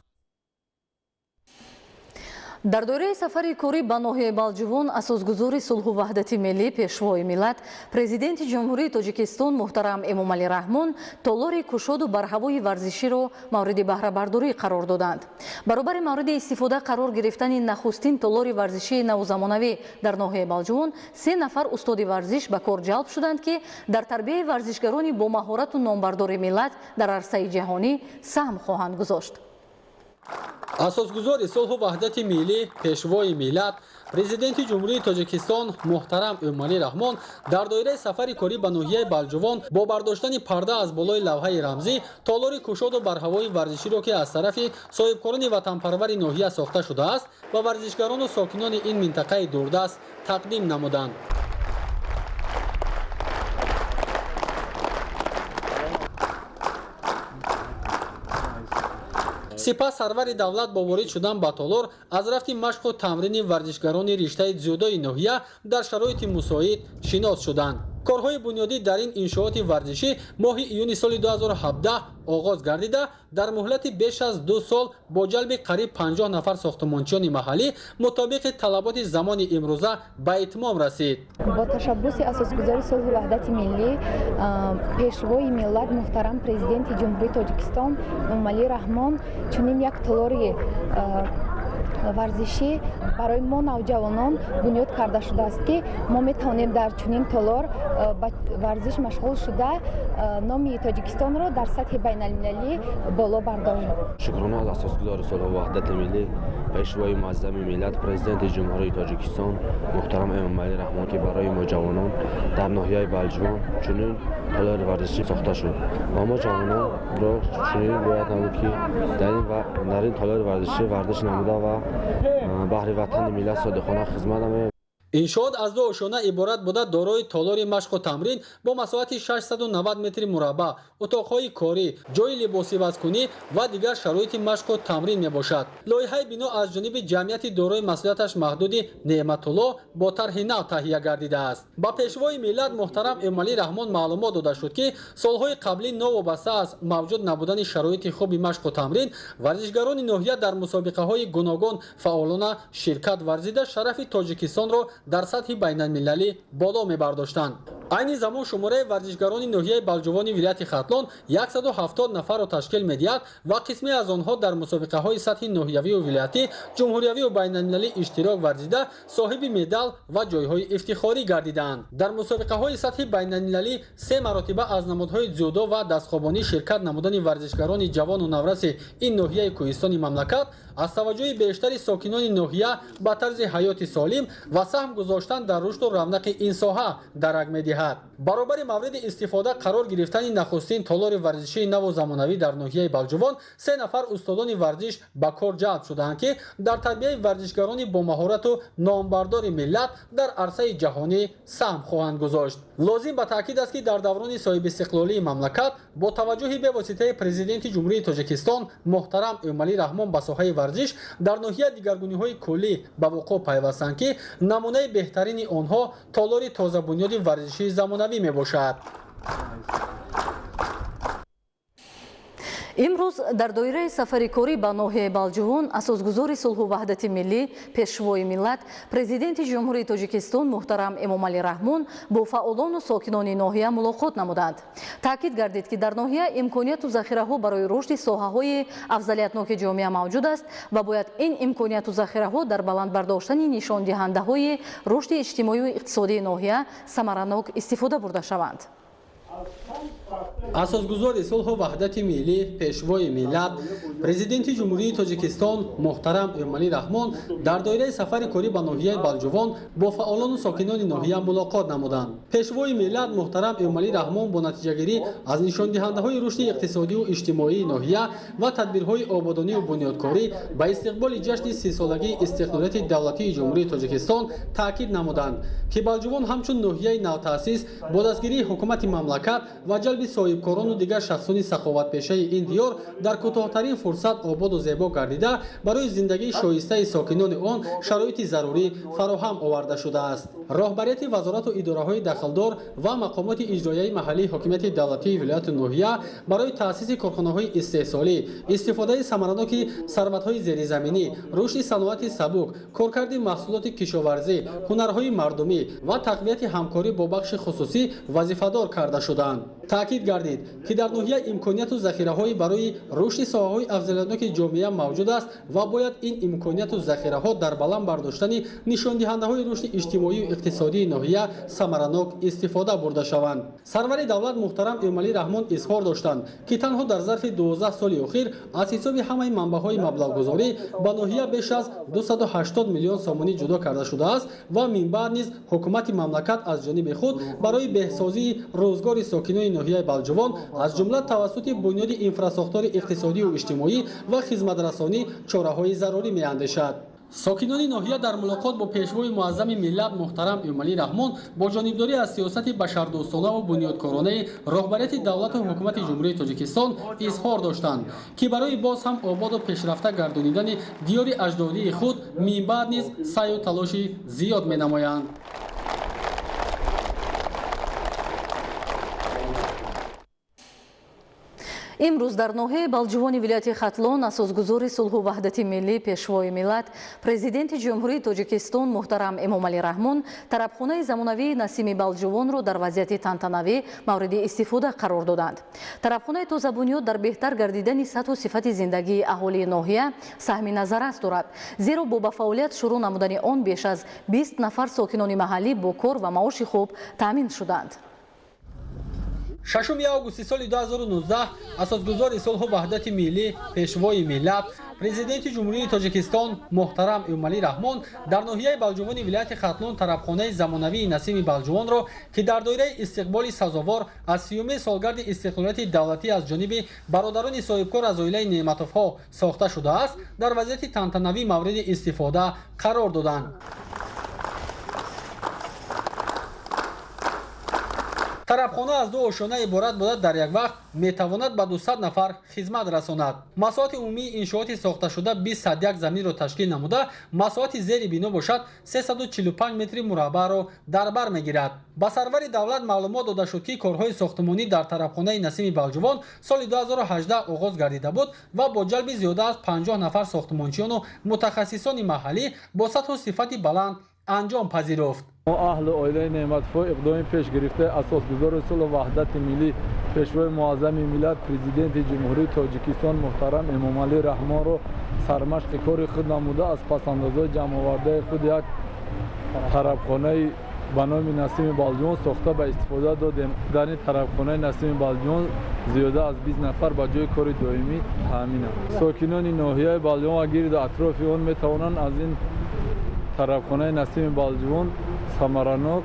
Дар доираи сафари корӣ ба ноҳияи Балҷувон асосгузори сулҳу ваҳдати миллӣ, Пешвои миллат, Президенти Ҷумҳурии Тоҷикистон муҳтарам Эмомалӣ Раҳмон толори кушоду барҳавои варзиширо мавриди баҳрабардорӣ қарор доданд. Баробари мавриди истифода қарор гирифтани нахустин толори варзишии навзамонавӣ дар ноҳияи Балҷувон 3 нафар устоди варзиш ба кор ҷалб шуданд, ки дар тарбияи варзишгарони бо маҳорату номбардори миллат дар арсаи ҷаҳонӣ саҳм хоҳанд гузошт. Асосгузори сулҳу ваҳдати миллӣ, Пешвои миллат, Президенти Ҷумҳурии Тоҷикистон муҳтарам Эмомалӣ Раҳмон дар доираи сафари корӣ ба ноҳияи Балҷувон бо бардоштани парда аз болои лавҳаи рамзӣ толори кушоду барҳавои варзиширо, ки аз тарафи соҳибкорони ватанпарвари ноҳия сохта шудааст, ба варзишгарону сокинони ин минтақаи дурдаст тақдим намуданд. Сипас сарвари давлат бо ворид шудан ба толор аз рафти машқу тамрини варзишгарони риштаи дзюдои ноҳия дар шароити мусоид шинос шуданд. Корҳои бунёдӣ дар ин иншооти варзишӣ моҳи июни соли 2017 оғоз гардида, дар муҳлати беш аз 2 сол бо ҷалби қариб 50 нафар сохтмончиёни маҳаллӣ мутобиқи талаботи замони имрӯза ба итмом расид. Бо ташаббуси асосгузори сулҳу ваҳдати миллӣ, Пешвои миллат, муҳтарам Президенти Ҷумҳурии Тоҷикистон Эмомалӣ Раҳмон чунин як толори варзишӣ барои мо навҷавонон бунёд карда шудааст, ки мо метавонем дар чунин толор ба варзиш машғул шуда номи Тоҷикистонро дар сатҳи байналмилалӣ боло бардорем. Шукрона аз асосгузори сулҳу ваҳдати миллӣ, Пешвои муаззами миллат, Президенти Ҷумҳурии Тоҷикистон муҳтарам Эмомалӣ Раҳмон, ки барои мо ҷавонон дар ноҳияи Балҷувон чунин толори варзишӣ сохта шуд ва мо ҷавононро чунин бояд намуд, ки дар ин толори варзишӣ варзиш намуда ва баҳри ватани миллат содиқона хизмат намоем. Иншоот аз 2 ошёна иборат буда, дорои толори машқу тамрин бо масоҳати 690 метри мураббаъ, утоқҳои корӣ, ҷойи либосивазкунӣ ва дигар шароити машқу тамрин мебошад. Лоиҳаи бино аз ҷониби ҷамъияти дорои масъулияташ маҳдуди Неъматулло бо тарҳи нав таҳия гардидааст. Ба Пешвои миллат муҳтарам Эмомалӣ Раҳмон маълумот дода шуд, ки солҳои қаблӣ новобаста аз мавҷуд набудани шароити хуби машқу тамрин, варзишгарони ноҳия дар мусобиқаҳои гуногун фаъолона ширкат варзида шарафи Тоҷикистонро дар сатҳи байналмилалӣ боло мебардоштанд. Айни замон шумораи варзишгарони ноҳияи Балҷувони вилояти Хатлон 170 нафарро ташкил медиҳад ва қисме аз онҳо дар мусобиқаҳои сатҳи ноҳиявию вилоятӣ, ҷумҳуриявию байналмилалӣ иштирок варзида, соҳиби медал ва ҷойҳои ифтихорӣ гардидаанд. Дар мусобиқаҳои сатҳи байналмилалӣ 3 маротиба аз намудҳои дзюдо ва дастхобонӣ ширкат намудани варзишгарони ҷавону навраси ин ноҳияи кӯҳистони мамлакат аз таваҷҷӯҳи бештари сокинони ноҳия ба тарзи ҳаёти солим ва саҳм гузоштан дар рушду равнақи ин соҳа дарак медиҳад. Баробари мавриди истифода қарор гирифтани нахустин толори варзишии наву замонавӣ дар ноҳияи Балҷувон 3 нафар устодони варзиш ба кор ҷалб шудаанд, ки дар тарбияи варзишгарони бо маҳорату номбардори миллат дар арсаи ҷаҳонӣ саҳм хоҳанд гузошт. Лозим ба таъкид аст, ки дар даврони соҳибистиқлолии мамлакат бо таваҷҷӯҳи бевоситаи Президенти Ҷумҳурии Тоҷикистон муҳтарам Эмомалӣ Раҳмон ба соҳаи варзиш дар ноҳия дигаргуниҳои куллӣ ба вуқӯъ пайвастанд, ки намунаи беҳтарини онҳо толори тозабунёди варзишии замонавӣ мебошад. Имрӯз дар доираи сафари корӣ ба ноҳияи Балҷувон асосгузори сулҳу ваҳдати миллӣ, Пешвои миллат, Президенти Ҷумҳурии Тоҷикистон муҳтарам Эмомалӣ Раҳмон бо фаъолону сокинони ноҳия мулоқот намуданд. Таъкид гардид, ки дар ноҳия имконияту захираҳо барои рушди соҳаҳои афзалиятноки ҷомеа мавҷуд аст ва бояд ин имконияту захираҳо дар баланд бардоштани нишондиҳандаҳои рушди иҷтимоию иқтисодии ноҳия самаранок истифода бурда шаванд. Асосгузори сулҳу ваҳдати миллӣ, Пешвои миллат, Президенти Ҷумҳурии Тоҷикистон муҳтарам Эмомалӣ Раҳмон дар доираи сафари корӣ ба ноҳияи Балҷувон бо фаъолону сокинони ноҳия мулоқот намуданд. Пешвои миллат муҳтарам Эмомалӣ Раҳмон бо натиҷагирӣ аз нишондиҳандаҳои рушди иқтисодию иҷтимоии ноҳия ва тадбирҳои ободонию бунёдкорӣ ба истиқболи ҷашни 30-солагии истиқлолияти давлатии Ҷумҳурии Тоҷикистон таъкид намуданд, ки Балҷувон ҳамчун ноҳияи навтаъсис бо дастгирии ҳукумати мамлакат ва ҷалби соҳибкорон соҳибкорону дигар шахсони саховатпешаи ин диёр дар кӯтоҳтарин фурсат ободу зебо гардида, барои зиндагии шоистаи сокинони он шароити зарурӣ фароҳам оварда шудааст. Роҳбарияти вазорату идораҳои дахлдор ва мақомоти иҷроияи маҳаллии ҳокимияти давлатии вилояту ноҳия барои таъсиси корхонаҳои истеҳсолӣ, истифодаи самараноки сарватҳои зеризаминӣ, рушди саноати сабук, коркарди маҳсулоти кишоварзӣ, ҳунарҳои мардумӣ ва тақвияти ҳамкорӣ бо бахши хусусӣ вазифадор карда шуданд. Таъкид гардид, ки дар ноҳия имконияту захираҳои барои рушди соҳаҳои афзалиятноки ҷомеа мавҷуд аст ва бояд ин имконияту захираҳо дар баланд бардоштани нишондиҳандаҳои рушди иҷтимоию иқтисодии ноҳия самаранок истифода бурда шаванд. Сарвари давлат муҳтарам Эмомалӣ Раҳмон изҳор доштанд, ки танҳо дар зарфи 12 соли охир аз ҳисоби ҳамаи манбаъҳои маблағгузорӣ ба ноҳия беш аз 280 миллион сомонӣ ҷудо карда шудааст ва минбаъд низ ҳукумати мамлакат аз ҷониби худ барои беҳсозии рӯзгори сокинони ноҳияи Балҷувон аз ҷумла тавассути бунёди инфрасохтори иқтисодию иҷтимоӣ ва хизматрасонӣ чораҳои зарурӣ меандешад. Сокинони ноҳия дар мулоқот бо пешвои муаззами миллат муҳтарам Эмомалӣ Раҳмон бо ҷонибдорӣ аз сиёсати башардӯстона ва бунёдкоронаи роҳбарияти давлату ҳукумати Ҷумҳурии Тоҷикистон изҳор доштанд, ки барои боз ҳам ободу пешрафта гардонидани диёри аҷдодии худ минбаъд низ саъю талоши зиёд менамоянд. Имрӯз дар ноҳияи Балҷувони вилояти Хатлон асосгузори сулҳу ваҳдати миллӣ, пешвои миллат, президенти Ҷумҳурии Тоҷикистон муҳтарам Эмомалӣ Раҳмон тарабхонаи замонавии Насими Балҷувонро дар вазъияти тантанавӣ мавриди истифода қарор доданд. Тарабхонаи тозабунёд дар беҳтар гардидани сатҳу сифати зиндагии аҳолии ноҳия саҳми назаррас дорад, зеро бо ба фаъолият шурӯъ намудани он беш аз 20 нафар сокинони маҳаллӣ бо кор ва маоши хуб таъмин шуданд. 6 августи соли 2019 асосгузори сулҳу ваҳдати миллӣ, пешвои миллат, президенти Ҷумҳурии Тоҷикистон муҳтарам Эмомалӣ Раҳмон дар ноҳияи Балҷувони вилояти Хатлон тарабхонаи замонавии Насими Балҷувонро, ки дар доираи истиқболи сазовор аз 30-уми солгарди истиқлолияти давлатӣ аз ҷониби бародарони соҳибкор аз оилаи Неъматовҳо сохта шудааст, дар вазъияти тантанавӣ мавриди истифода қарор доданд. Тарабхона аз ду ошёна иборат буда, дар як вақт метавонад ба 200 нафар хизмат расонад. Масоҳати умумии иншооти сохташуда 21 заминро ташкил намуда, масоҳати зери бино бошад 345 метри мураббаъро дар бар мегирад. Ба сарвари давлат маълумот дода шуд, ки корҳои сохтмонӣ дар тарабхонаи Насими Балҷувон соли 2018 оғоз гардида буд ва бо ҷалби зиёда аз 50 нафар сохтмончиёну мутахассисони маҳаллӣ бо сатҳу сифати баланд анҷом пазируфт. Мо аҳли оилаи Неъматовҳо иқдоми пеш гирифта асосгузори сулҳу ваҳдати миллӣ, пешвои муаззами миллат, президенти Ҷумҳурии Тоҷикистон муҳтарам Эмомалӣ Раҳмонро сармашқи кори худ намуда, аз пасандозҳои ҷамъовардаи худ як тарабхонаи ба номи Насими Балҷувон сохта ба истифода додем. Дар ин тарабхонаи Насими Балҷувон зиёда аз 20 нафар ба ҷои кори доимӣ таъминанд. Сокинони ноҳияи Балҷувон ва гирду атрофи он метавонанд аз ин тарабхонаи Насими Балҷувон самаранок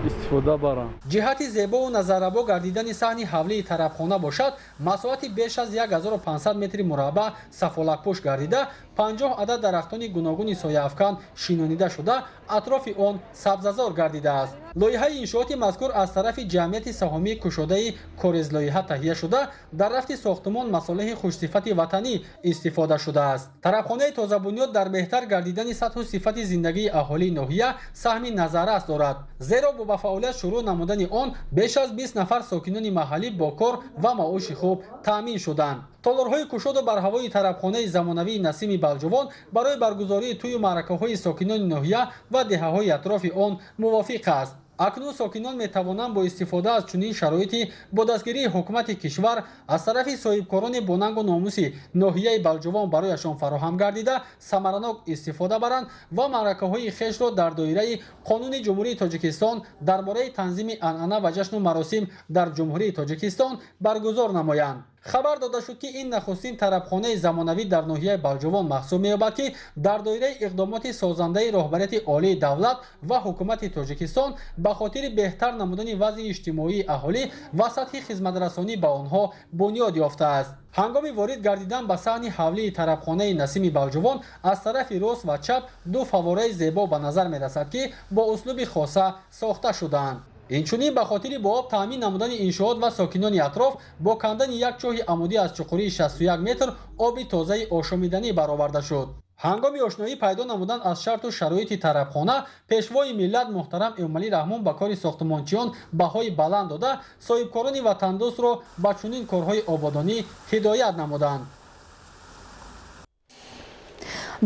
истифода баранд. Ҷиҳати зебову назаррабо гардидани саҳни ҳавлии тарабхона бошад, масоҳати беш аз 1500 метри мураббаъ сафолакпӯш гардида, 50 адад дарахтони гуногуни сояафкан шинонида шуда, атрофи он сабзазор гардидааст. Лоиҳаи иншооти мазкур аз тарафи ҷамъияти саҳомии кушодаи Корезлоиҳа таҳия шуда, дар рафти сохтмон масолеҳи хушсифати ватанӣ истифода шудааст. Тарабхонаи тозабунёд дар беҳтар гардидани сатҳу сифати зиндагии аҳолии ноҳия саҳми назаррас дорад, зеро бо ба фаъолият шурӯъ намудани он беш аз 20 нафар сокинони маҳаллӣ бо кор ва маоши хуб таъмин шуданд. Толорҳои кушоду барҳавои тарабхонаи замонавии Насими Балҷувон барои баргузории тӯю маъракаҳои сокинони ноҳия ва деҳаҳои атрофи он мувофиқ аст. Акнун сокинон метавонанд бо истифода аз чунин шароити бо дастгирии ҳукумати кишвар аз тарафи соҳибкорони бонангу номуси ноҳияи Балҷувон барояшон фароҳам гардида, самаранок истифода баранд ва маъракаҳои хешро дар доираи Қонуни Ҷумҳурии Тоҷикистон дар бораи танзими анъана ва ҷашну маросим дар Ҷумҳурии Тоҷикистон баргузор намоянд. Хабар дода шуд, ки ин нахустин тарабхонаи замонавӣ дар ноҳияи Балҷувон маҳсуб меёбад, ки дар доираи иқдомоти созандаи роҳбарияти олии давлат ва ҳукумати Тоҷикистон ба хотири беҳтар намудани вазъи иҷтимоии аҳолӣ ва сатҳи хизматрасонӣ ба онҳо бунёд ёфтааст. Ҳангоми ворид гардидан ба саҳни ҳавлии тарабхонаи Насими Балҷувон аз тарафи рост ва чап ду фаввораи зебо ба назар мерасад, ки бо услуби хоса сохта шудаанд. Инчунин ба хотири бо об таъмин намудани иншоот ва сокинони атроф бо кандани як чоҳи амудӣ аз чуқурии 61 метр оби тозаи ошомиданӣ бароварда шуд. Ҳангоми ошноӣ пайдо намудан аз шарту шароити тарабхона, пешвои миллат муҳтарам Эмомалӣ Раҳмон ба кори сохтмончиён баҳои баланд дода, соҳибкорони ватандӯстро ба чунин корҳои ободонӣ ҳидоят намуданд.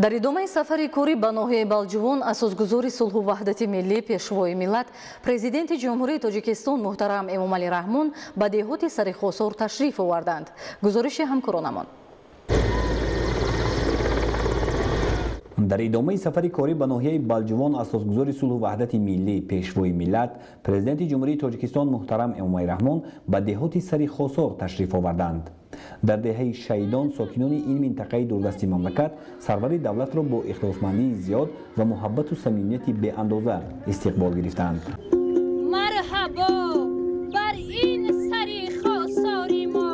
Дар идомаи сафари корӣ ба ноҳияи Балҷувон асосгузори сулҳу ваҳдати миллӣ, пешвои миллат, президенти Ҷумҳурии Тоҷикистон муҳтарам Эмомалӣ Раҳмон ба деҳоти Сарихосор ташриф оварданд. Гузориши ҳамкоронамон. Дар идомаи сафари корӣ ба ноҳияи Балҷувон асосгузори сулҳу ваҳдати миллӣ, пешвои миллат, президенти Ҷумҳурии Тоҷикистон муҳтарам Эмомалӣ Раҳмон ба деҳоти Сарихосор ташриф оварданд. Дар деҳаи Шаҳидон сокинони ин минтақаи дурдасти мамлакат сарвари давлатро бо ихлосмандии зиёд ва муҳаббату самимияти беандоза истиқбол гирифтанд. Марҳабо бар ин Сарихосори мо,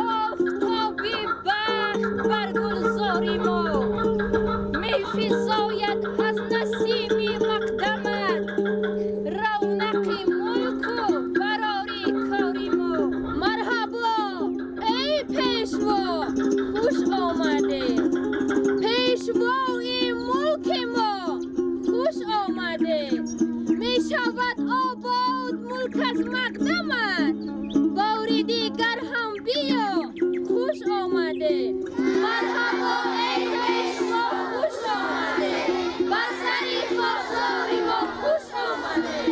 офтоби бахт бар гулзори мо, мефизояд аз насими мақдамат равнақи мулку барори кори мо. Марҳабо эй пешво, хуш омадед, пешвои мулки мо, хуш омадед. Мешавад обод мулк аз мақдамат, бори дигар ҳам биё, хуш омадед. Марҳабо эй пешво, хуш омадед, ба Сарихосори мо хуш омадед.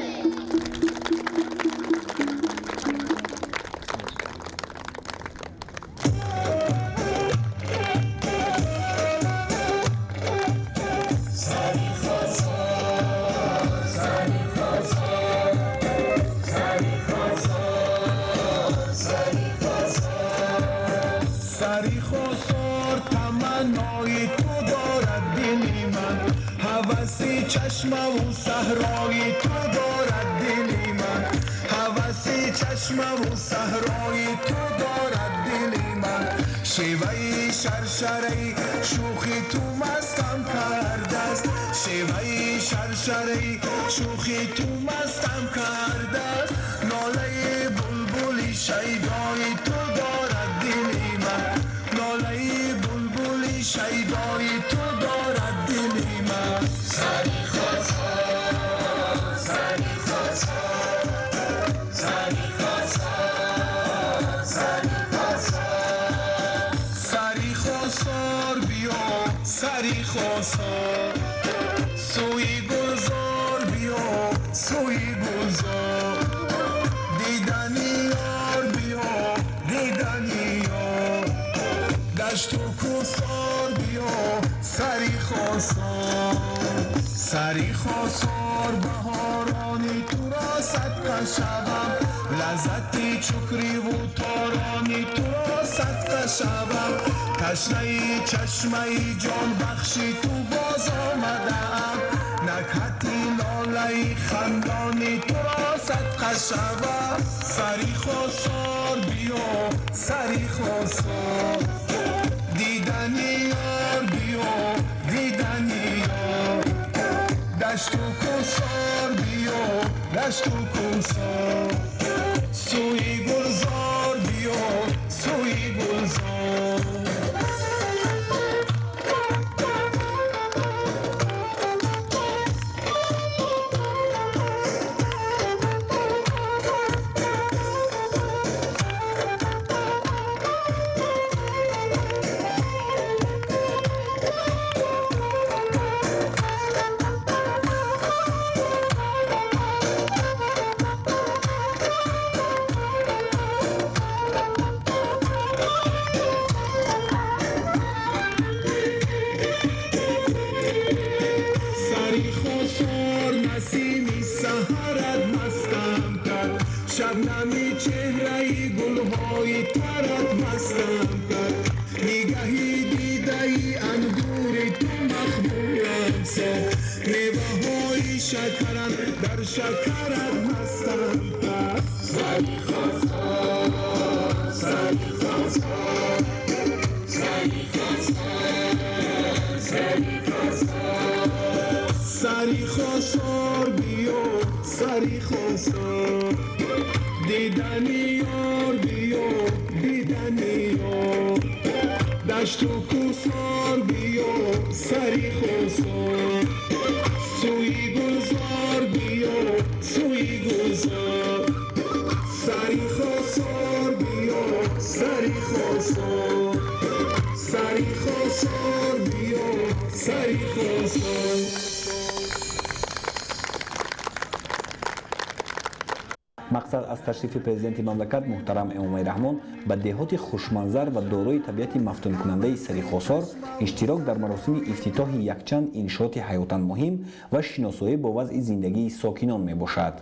Сарихосор, таманнои ту дорад дили ман, ҳаваси чашмаву саҳрои ту дорад дили ман, ҳаваси чашмаву саҳрои ту дорад дили ман. Шеваи шаршараи шӯхи ту мастам кардааст, шеваи шаршараи шӯхи ту мастам кардааст. Нолаи булбули шайдои ту дорад дили ман, нолаи булбули шайдои ту дорад дили ман. Сарихосор, Сарихосор, Сарихосор, Сарихосор, Сарихосор биё, Сарихосор, сӯи гулзор биё, сӯи гулзор, дидани ёр биё, дидани ёр, дашту кӯсор биё, Сарихосор. Сарихосор, баҳорони туро садқа шавам, лаззати чукриву торони туро садқа шавам. Ташнаи чашмаи ҷонбахши ту боз омадаам, накҳати лолаи хандони туро садқа шавам. Сарихосор биё, Сарихосор, дидани ёр биё, дидани ёр, дашту кӯсор биё, дашту кӯсор, сӯи гулзор биё, сӯи гулзор. Сарихосор, насими саҳарат мастам кард, шабнами чеҳраи гулҳои тарат мастам кард. Нигаҳи дидаи ангури ту махмурам сохт, меваҳои шакарат дар шакарат мастам кард. Сарихосор, Сарихосор, Сарихосор, Сарихосор, Сарихосор биё, сари Хосор. Дидани ёр биё, дидани ёр, дашту кӯсор биё, сари Хосор. Сӯи гулзор биё, сӯи гулзор, сари Хосор биё, сари Хосор, сари Хосор биё, сари Хосор. Мақсад аз ташрифи президенти мамлакат муҳтарам Эмомалӣ Раҳмон ба деҳоти хушманзар ва дорои табиати мафтункунандаи сари Хосор иштирок дар маросими ифтитоҳи якчанд иншооти ҳаётан муҳим ва шиносоӣ бо вазъи зиндагии сокинон мебошад.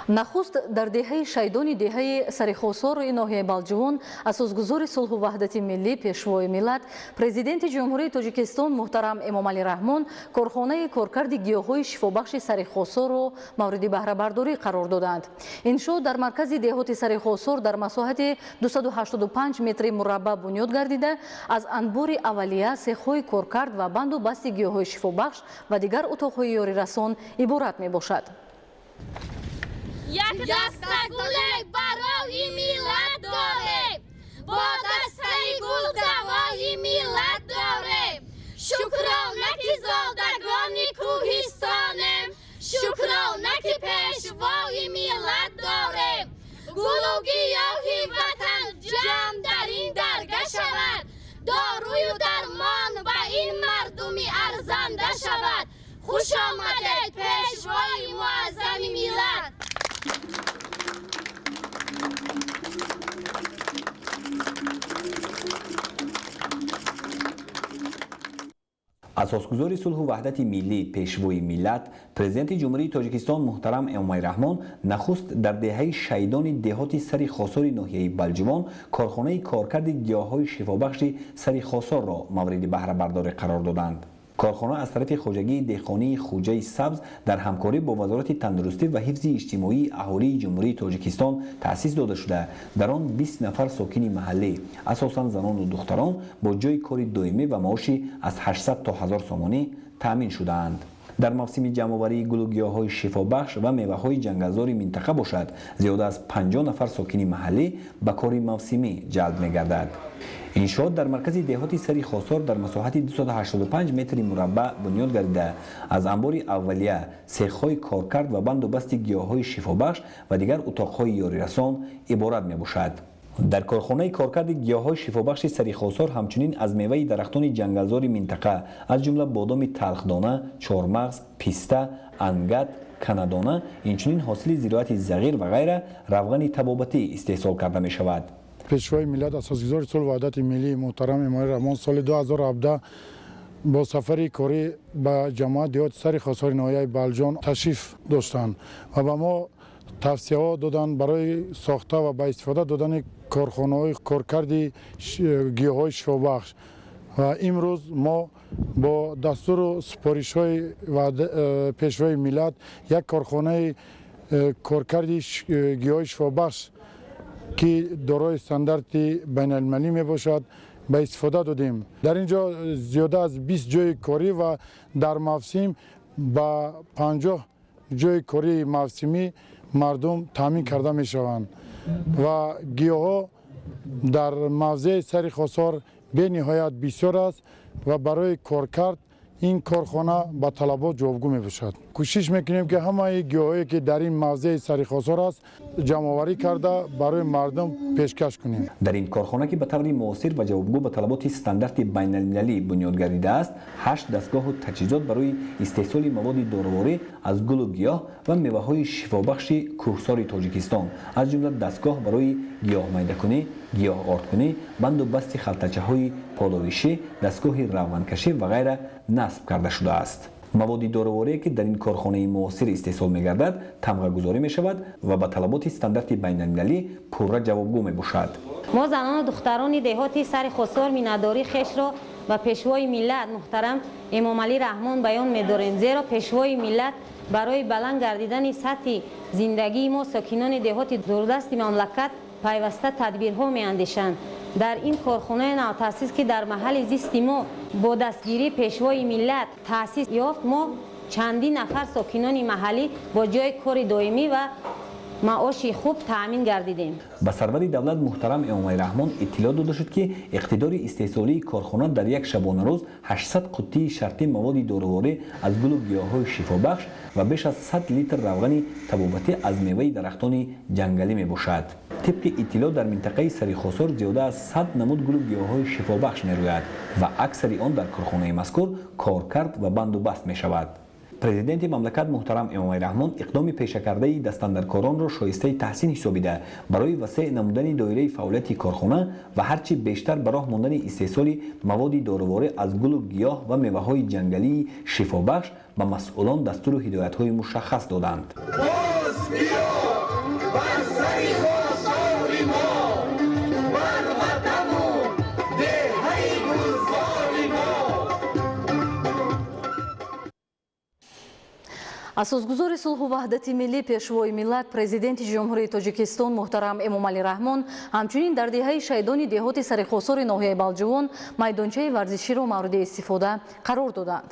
Нахуст дар деҳаи Шайдони деҳаи Сарихосори ноҳияи Балҷувон асосгузори сулҳу ваҳдати миллӣ, пешвои миллат, президенти Ҷумҳурии Тоҷикистон муҳтарам Эмомалӣ Раҳмон корхонаи коркарди гиёҳҳои шифобахши Сарихосорро мавриди баҳрабардорӣ қарор доданд. Иншоот дар маркази деҳоти Сарихосор дар масоҳати 285 метри мураббаъ бунёд гардида, аз анбори аввалия, сехҳои коркард ва банду басти гиёҳҳои шифобахш ва дигар утоқҳои ёрирасон иборат мебошад. Як даста гуле барои миллат дорем, бо дастаи гул давои миллат дорем. Шукрона, ки зодагони кӯҳистонем, шукрона, ки пешвои миллат дорем. Гулу гиёҳи ватан ҷамъ дар ин дарга шавад, дорую дармон ба ин мардуми арзанда шавад. Хуш омадед, пешвои муаззами миллат! Асосгузори сулҳу ваҳдати миллӣ, пешвои миллат, президенти Ҷумҳурии Тоҷикистон муҳтарам Эмомалӣ Раҳмон нахуст дар деҳаи Шайдони деҳоти сари Хосори ноҳияи Балҷувон корхонаи коркарди гиёҳҳои шифобахши сари Хосорро мавриди баҳрабардорӣ қарор доданд. Корхона аз тарафи хоҷагии деҳқонии Хуҷаи Сабз дар ҳамкорӣ бо Вазорати тандурустӣ ва ҳифзи иҷтимоии аҳолии Ҷумҳурии Тоҷикистон таъсис дода шуда, дар он 20 нафар сокини маҳаллӣ, асосан занону духтарон, бо ҷойи кори доимӣ ва маоши аз 800 то 1000 сомонӣ таъмин шудаанд. Дар мавсими ҷамъоварии гулу гиёҳҳои шифобахш ва меваҳои ҷангалзори минтақа бошад, зиёда аз 50 нафар сокини маҳаллӣ ба кори мавсимӣ ҷалб мегардад. Иншоот дар маркази деҳоти сари Хосор дар масоҳати 285 метри мураббаъ бунёд гардида, аз анбори аввалия, сехҳои коркард ва банду басти гиёҳҳои шифобахш ва дигар утоқҳои ёрирасон иборат мебошад. Дар корхонаи коркарди гиёҳҳои шифобахши сари Хосор ҳамчунин аз меваи дарахтони ҷангалзори минтақа, аз ҷумла бодоми талхдона, чормағз, писта, ангат, канадона, инчунин ҳосили зироати зағир ва ғайра равғани табобатӣ истеҳсол карда мешавад. Пешвои миллат, асосгузори сулҳу ваҳдати миллӣ муҳтарам Эмомалӣ Раҳмон соли 2017 бо сафари корӣ ба ҷамоат деҳоти сари Хосори ноҳияи Балҷувон ташриф доштанд ва ба мо тавсияҳо доданд барои сохта ва ба истифода додани корхонаҳои коркарди гиёҳҳои шифобахш. Ва имрӯз мо бо дастуру супоришҳои пешвои миллат як корхонаи коркарди гиёҳҳои шифобахш, ки дорои стандарти байналмилалӣ мебошад, ба истифода додем. Дар ин ҷо зиёда аз 20 ҷойи корӣ ва дар мавсим ба 50 ҷойи кории мавсимӣ мардум таъмин карда мешаванд ва гиёҳҳо дар мавзеи сари Хосор бениҳоят бисёр аст ва барои коркард ин корхона ба талабот ҷавобгӯ мебошад. Кӯшиш мекунем, ки ҳамаи гиёҳое, ки дар ин мавзеи сари Хосор аст, ҷамъоварӣ карда барои мардум пешкаш кунем. Дар ин корхона, ки ба таври муосир ва ҷавобгӯ ба талаботи стандарти байналмилалӣ бунёд гардидааст, 8 дастгоҳу таҷҳизот барои истеҳсоли маводи доруворӣ аз гулу гиёҳ ва меваҳои шифобахши кӯҳсори Тоҷикистон, аз ҷумла дастгоҳ барои гиёҳмайдакунӣ, гиёҳордкунӣ, банду басти халтачаҳои половишӣ, дастгоҳи равғанкашӣ ва ғайра насб карда шудааст. Маводи доруворие, ки дар ин корхонаи муосир истеҳсол мегардад, тамғагузорӣ мешавад ва ба талаботи стандарти байналмилалӣ пурра ҷавобгӯ мебошад. Мо занону духтарони деҳоти сари Хосор миннатдории хешро ба пешвои миллат муҳтарам Эмомалӣ Раҳмон баён медорем, зеро пешвои миллат барои баланд гардидани сатҳи зиндагии мо сокинони деҳоти дурдасти мамлакат пайваста тадбирҳо меандешанд. Дар ин корхонаи навтаъсис, ки дар маҳалли зисти мо бо дастгирии Пешвои миллат таъсис ёфт, мо чандин нафар сокинони маҳаллӣ бо ҷойи кори доимӣ ва маоши хуб таъмин гардидем. Ба сарвари давлат муҳтарам Эмомалӣ Раҳмон иттилоъ дода шуд, ки иқтидори истеҳсолии корхона дар як шабонарӯз 800 қуттии шартӣ маводи доруворӣ аз гулу гиёҳҳои шифобахш ва беш аз 100 литр равғани табобатӣ аз меваи дарахтони ҷангалӣ мебошад. Тибқи иттилоъ, дар минтақаи Сари Хосор зиёда аз 100 намуд гулу гиёҳҳои шифобахш мерӯяд ва аксари он дар корхонаи мазкур коркард ва банду баст мешавад. Президенти мамлакат муҳтарам Эмомалӣ Раҳмон иқдоми пешакардаи дастандаркоронро шоистаи таҳсин ҳисобида, барои васеъ намудани доираи фаъолияти корхона ва ҳарчи бештар ба роҳ мондани истеҳсоли маводи доруворӣ аз гулу гиёҳ ва меваҳои ҷангалии шифобахш ба масъулон дастуру ҳидоятҳои мушаххас доданд. Асосгузори сулҳу ваҳдати миллӣ, Пешвои миллат, Президенти Ҷумҳурии Тоҷикистон муҳтарам Эмомалӣ Раҳмон ҳамчунин дар деҳаи Шайдони деҳоти Сари Хосори ноҳияи Балҷувон майдончаи варзиширо мавриди истифода қарор доданд.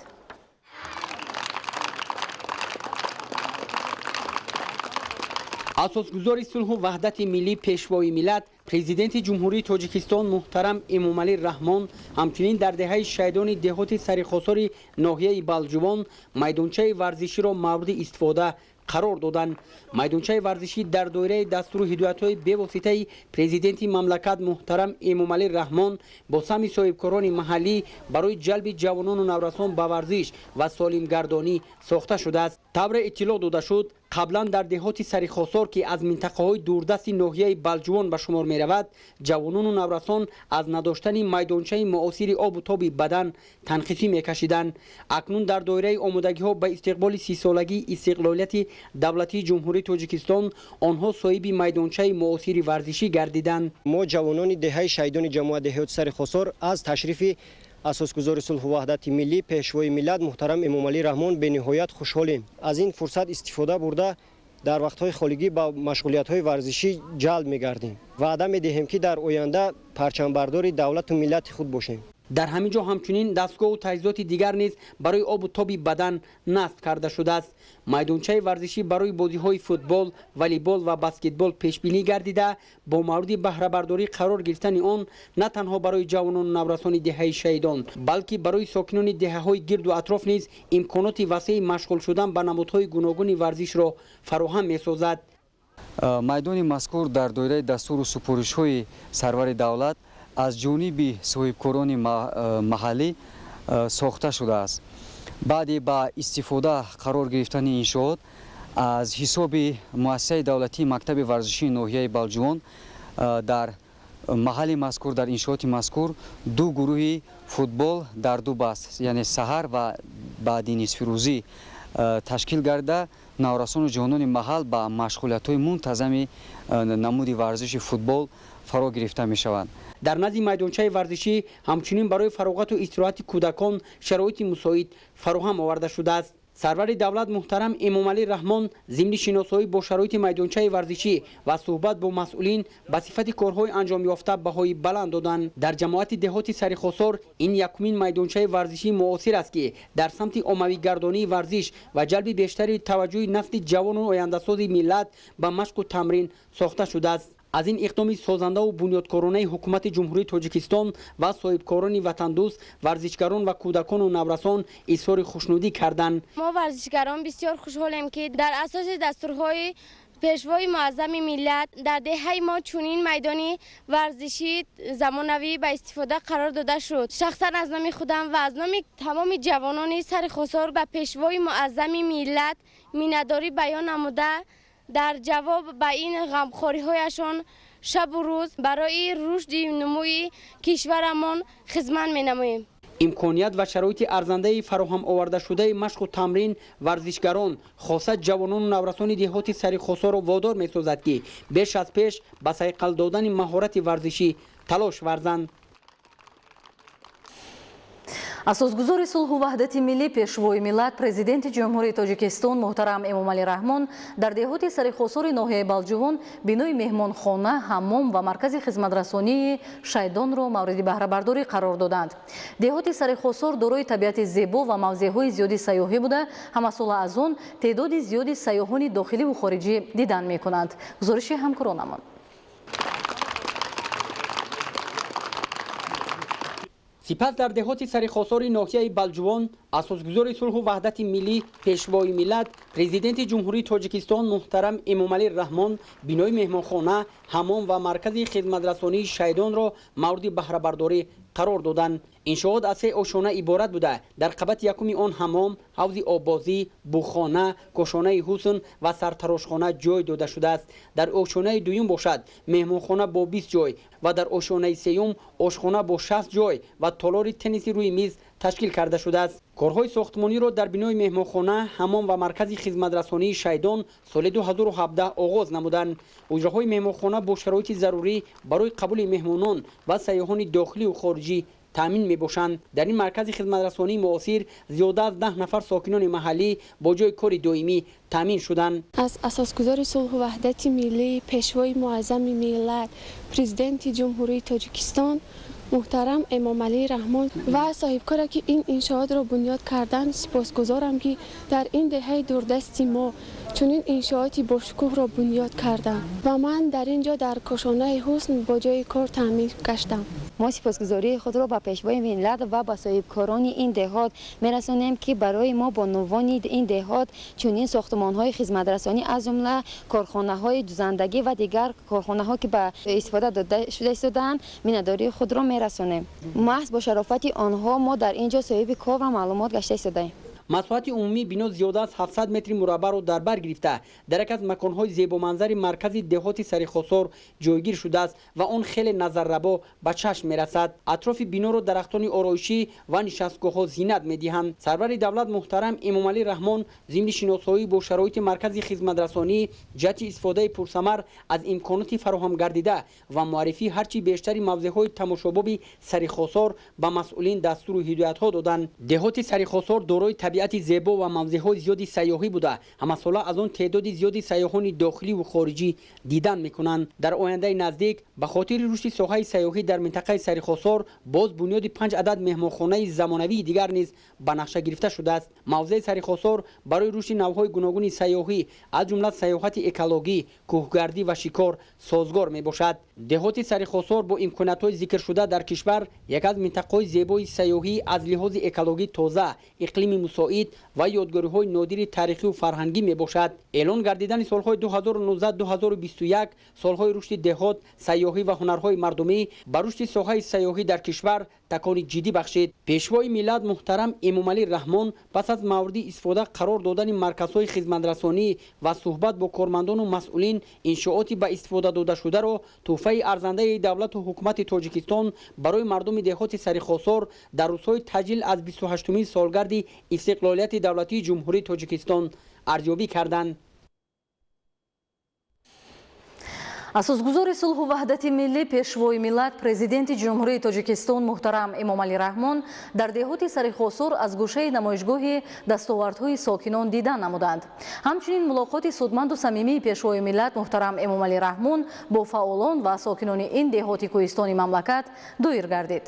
Асосгузори сулҳу ваҳдати миллӣ, Пешвои миллат, Президенти Ҷумҳурии Тоҷикистон муҳтарам Эмомалӣ Раҳмон ҳамчунин дар деҳаи Шайдони деҳоти Сари Хосори ноҳияи Балҷувон майдончаи варзиширо мавриди истифода қарор доданд. Майдончаи варзишӣ дар доираи дастуру ҳидоятҳои бевоситаи Президенти мамлакат муҳтарам Эмомалӣ Раҳмон бо саҳми соҳибкорони маҳаллӣ барои ҷалби ҷавонону наврасон ба варзиш ва солимгардонӣ сохта шудааст. Тавре иттилоъ дода шуд, қаблан дар деҳоти Сари Хосор, ки аз минтақаҳои дурдасти ноҳияи Балҷувон ба шумор меравад, ҷавонону наврасон аз надоштани майдончаи муосири обу тоби бадан танқисӣ мекашиданд. Акнун дар доираи омодагиҳо ба истиқболи 30-солагии истиқлолияти давлатии Ҷумҳурии Тоҷикистон онҳо соҳиби майдончаи муосири варзишӣ гардиданд. Мо ҷавонони деҳаи Шайдони ҷамоат деҳоти Сари Хосор аз ташрифи асосгузори сулҳу ваҳдати миллӣ, Пешвои миллат муҳтарам Эмомалӣ Раҳмон бениҳоят хушҳолем. Аз ин фурсат истифода бурда, дар вақтҳои холигӣ ба машғулиятҳои варзишӣ ҷалб мегардем. Ваъда медиҳем, ки дар оянда парчамбардори давлату миллати худ бошем. Дар ҳамин ҷо ҳамчунин дастгоҳу таҷҳизоти дигар низ барои обу тоби бадан насб карда шудааст. Майдончаи варзишӣ барои бозиҳои футбол, волейбол ва баскетбол пешбинӣ гардида, бо мавриди баҳрабардорӣ қарор гирифтани он на танҳо барои ҷавонону наврасони деҳаи Шаҳидон, балки барои сокинони деҳаҳои гирду атроф низ имконоти васеи машғул шудан ба намудҳои гуногуни варзишро фароҳам месозад. Майдони мазкур дар доираи дастуру супоришҳои сарвари давлат аз ҷониби соҳибкорони маҳаллӣ сохта шудааст. Баъди ба истифода қарор гирифтани иншоот аз ҳисоби муассисаи давлатии мактаби варзишии ноҳияи Балҷувон дар маҳалли мазкур, дар иншооти мазкур ду гурӯҳи футбол дар ду баст, яъне саҳар ва баъди нисфирӯзӣ ташкил гарда, наврасону ҷавонони маҳал ба машғулиятҳои мунтазами намуди варзиши футбол фаро гирифта мешаванд. Дар назди майдончаи варзишӣ ҳамчунин барои фароғату истироҳати кӯдакон шароити мусоид фароҳам оварда шудааст. Сарвари давлат муҳтарам Эмомалӣ Раҳмон зимни шиносоӣ бо шароити майдончаи варзишӣ ва суҳбат бо масъулин ба сифати корҳои анҷомёфта баҳои баланд доданд. Дар ҷамоати деҳоти Сари Хосор ин якумин майдончаи варзишии муосир аст, ки дар самти оммавигардонии варзиш ва ҷалби бештари таваҷҷӯҳи насли ҷавону ояндасози миллат ба машқу тамрин сохта шудааст. Аз ин иқдоми созандаву бунёдкоронаи ҳукумати Ҷумҳурии Тоҷикистон ва соҳибкорони ватандӯст, варзишгарон ва кӯдакону наврасон изҳори хушнудӣ карданд. Мо варзишгарон бисёр хушҳолем, ки дар асоси дастурҳои Пешвои муаззами миллат дар деҳаи мо чунин майдони варзишии замонавӣ ба истифода қарор дода шуд. Шахсан аз номи худам ва аз номи тамоми ҷавонони Сари Хосор ба Пешвои муаззами миллат миннатдорӣ баён намуда, дар ҷавоб ба ин ғамхориҳояшон шабу рӯз барои рушди нумӯи кишварамон хизмат менамоем. Имконият ва шароити арзандаи фароҳам овардашудаи машқу тамрин варзишгарон, хоса ҷавонону наврасони деҳоти Сари Хосорро водор месозад, ки беш аз пеш ба сайқал додани маҳорати варзишӣ талош варзанд. Асосгузори сулҳу ваҳдати миллӣ, Пешвои миллат, Президенти Ҷумҳурии Тоҷикистон муҳтарам Эмомалӣ Раҳмон дар деҳоти Сарихосори ноҳияи Балҷувон бинои меҳмонхона, ҳаммом ва маркази хизматрасонии Шайдонро мавриди баҳрабардорӣ қарор доданд. Деҳоти Сарихосор дорои табиати зебо ва мавзеъҳои зиёди сайёҳӣ буда, ҳамасола аз он теъдоди зиёди сайёҳони дохиливу хориҷӣ дидан мекунанд. Гузориши ҳамкоронамон. Сипас дар деҳоти Сарихосори ноҳияи Балҷувон асосгузори сулҳу ваҳдати миллӣ, Пешвои миллат, Президенти Ҷумҳурии Тоҷикистон муҳтарам Эмомалӣ Раҳмон бинои меҳмонхона, ҳаммом ва маркази хизматрасонии Шайдонро мавриди баҳрабардорӣ қарор доданд. Иншоот аз се ошёна иборат буда, дар қабати якуми он ҳаммом, ҳавзи оббозӣ, буғхона, кошонаи ҳусн ва сартарошхона ҷой дода шудааст. Дар ошёнаи дуюм бошад меҳмонхона бо 20 ҷой ва дар ошёнаи сеюм ошхона бо 60 ҷой ва толори тенниси рӯи миз ташкил карда шудааст. Корҳои сохтмониро дар бинои меҳмонхона, ҳаммом ва маркази хизматрасонии Шайдон соли 2017 оғоз намуданд. Ҳуҷраҳои меҳмонхона бо шароити зарурӣ барои қабули меҳмонон ва сайёҳони дохиливу хориҷӣ таъмин мебошанд. Дар ин маркази хизматрасонии муосир зиёда аз 10 нафар сокинони маҳаллӣ бо ҷои кори доимӣ таъмин шуданд. Аз асосгузори сулҳу ваҳдати миллӣ, Пешвои муаззами миллат, Президенти Ҷумҳурии Тоҷикистон муҳтарам Эмомалӣ Раҳмон ва соҳибкоре ки ин иншоотро бунёд карданд, сипосгузорам, ки дар ин деҳаи дурдасти мо чунин иншооти бошукӯҳро бунёд карданд ва ман дар ин ҷо дар кошонаи ҳусн бо ҷои кор таъмин гаштам. Мо сипосгузории худро ба Пешвои миллат ва ба соҳибкорони ин деҳот мерасонем, ки барои мо бонувони ин деҳот чунин сохтмонҳои хизматрасонӣ, аз ҷумла корхонаҳои дузандагӣ ва дигар корхонаҳо, ки ба истифода дода шуда истодаанд, миннатдории худро мерасонем. Маҳз бо шарофати онҳо мо дар ин ҷо соҳиби кор ва маълумот гашта истодаем. Масоҳати умумии бино зиёда аз 700 метри мураббаъро дар бар гирифта, дар яке аз маконҳои зебоманзари маркази деҳоти Сарихосор ҷойгир шудааст ва он хеле назаррабо ба чашм мерасад. Атрофи биноро дарахтони ороишӣ ва нишастгоҳҳо зинат медиҳанд. Сарвари давлат муҳтарам Эмомалӣ Раҳмон зимни шиносоӣ бо шароити маркази хизматрасонӣ ҷиҳати истифодаи пурсамар аз имконоти фароҳам гардида ва муаррифии ҳарчи бештари мавзеъҳои тамошобоби Сарихосор ба масъулин дастуру ҳидоятҳо доданд. Деҳоти Сарихосор дорои табиати зебо ва мавзеъҳои зиёди сайёҳӣ буда, ҳамасола аз он теъдоди зиёди сайёҳони дохиливу хориҷӣ дидан мекунанд. Дар ояндаи наздик ба хотири рушди соҳаи сайёҳӣ дар минтақаи Сарихосор боз бунёди 5 адад меҳмонхонаи замонавии дигар низ ба нақша гирифта шудааст. Мавзеи Сарихосор барои рушди навъҳои гуногуни сайёҳӣ, аз ҷумла сайёҳати экологӣ, кӯҳгардӣ ва шикор созгор мебошад. Деҳоти Сарихосор бо имкониятҳои зикршуда дар кишвар яке аз минтақаҳои зебои сайёҳӣ аз лиҳози экологӣ тоза, иқлими мусоид ва ёдгориҳои нодири таърихию фарҳангӣ мебошад. Эълон гардидани солҳои 2019-2021 солҳои рушди деҳот, сайёҳӣ ва ҳунарҳои мардумӣ ба рушди соҳаи сайёҳӣ дар кишвар такони ҷиддӣ бахшид. Пешвои миллат муҳтарам Эмомалӣ Раҳмон пас аз мавриди истифода қарор додани марказҳои хизматрасонӣ ва суҳбат бо кормандону масъулин иншооти ба истифода додашударо тӯҳфаи арзандаи давлату ҳукумати Тоҷикистон барои мардуми деҳоти Сарихосор дар рӯзҳои таҷлил аз 28-умин солгарди истиқлолияти давлатии Ҷумҳурии Тоҷикистон арзёбӣ карданд. Асосгузори сулҳу ваҳдати миллӣ, Пешвои миллат, Президенти Ҷумҳурии Тоҷикистон муҳтарам Эмомалӣ Раҳмон дар деҳоти Сарихосор аз гӯшаи намоишгоҳи дастовардҳои сокинон дидан намуданд. Ҳамчунин мулоқоти судманду самимии Пешвои миллат муҳтарам Эмомалӣ Раҳмон бо фаъолон ва сокинони ин деҳоти кӯҳистони мамлакат доир гардид.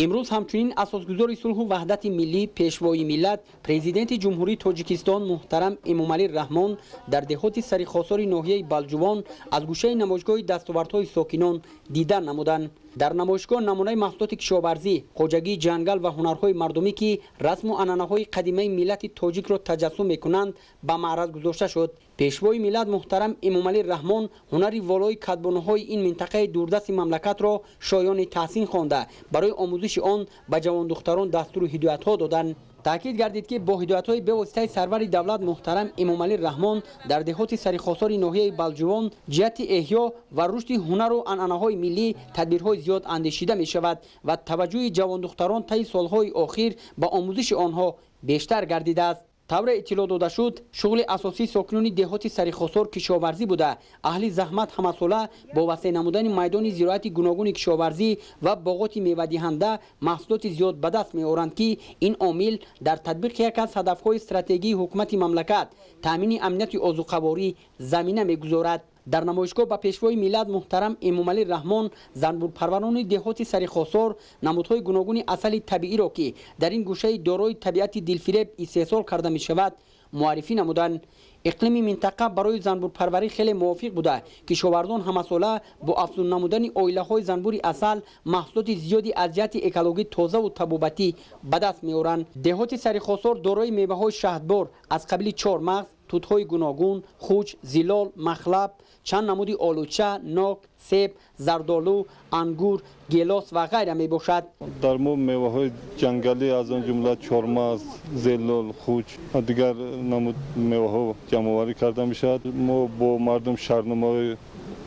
Имрӯз ҳамчунин асосгузори сулҳу ваҳдати миллӣ, Пешвои миллат, Президенти Ҷумҳурии Тоҷикистон муҳтарам Эмомалӣ Раҳмон дар деҳоти Сарихосори ноҳияи Балҷувон аз гӯшаи намоишгоҳи дастовардҳои сокинон дидан намуданд. Дар намоишгоҳ намунаи маҳсулоти кишоварзӣ, хоҷагии ҷангал ва ҳунарҳои мардумӣ, ки расму анъанаҳои қадимаи миллати тоҷикро таҷассум мекунанд, ба маъраз гузошта шуд. Пешвои миллат муҳтарам Эмомалӣ Раҳмон ҳунари волои кадбонуҳои ин минтақаи дурдасти мамлакатро шоёни таҳсин хонда, барои омӯзиши он ба ҷавондухтарон дастуру ҳидоятҳо доданд. Таъкид гардид, ки бо ҳидоятҳои бевоситаи сарвари давлат муҳтарам Эмомалӣ Раҳмон дар деҳоти Сарихосори ноҳияи Балҷувон ҷиҳати эҳё ва рушди ҳунару анъанаҳои миллӣ тадбирҳои зиёд андешида мешавад ва таваҷҷӯҳи ҷавондухтарон таи солҳои охир ба омӯзиши онҳо бештар гардидааст. Тавре иттилоъ дода шуд, шуғли асосии сокинони деҳоти Сарихосор кишоварзӣ буда, аҳли заҳмат ҳамасола бо васеъ намудани майдони зироати гуногуни кишоварзӣ ва боғоти мевадиҳанда маҳсулоти зиёд ба даст меоранд, ки ин омил дар татбиқи як аз ҳадафҳои стратегии ҳукумати мамлакат, таъмини амнияти озуқаворӣ, замина мегузорад. Дар намоишгоҳ ба пешвои миллат муҳтарам Эмомалӣ Раҳмон занбурпарварони деҳоти Сарихосор намудҳои гуногуни асали табииро, ки дар ин гӯшаи дорои табиати дилфиреб истеҳсол карда мешавад, муаррифӣ намуданд. Иқлими минтақа барои занбурпарварӣ хеле мувофиқ буда, кишоварзон ҳамасола бо афзун намудани оилаҳои занбури асал маҳсулоти зиёди аз ҷиҳати экологӣ тозаву табобатӣ ба даст меоранд. Деҳоти Сарихосор дорои меваҳои шаҳдбор аз қабили чормағз, тутҳои гуногун, хуч, зилол, махлаб, чанд намуди олуча, нок, себ, зардолу, ангур, гелос ва ғайра мебошад. Дар мо меваҳои ҷангалӣ, аз он ҷумла чормағз, зилол, хуч ва дигар намуд меваҳо ҷамъоварӣ карда мешавад. Мо бо мардум шаҳрномаҳои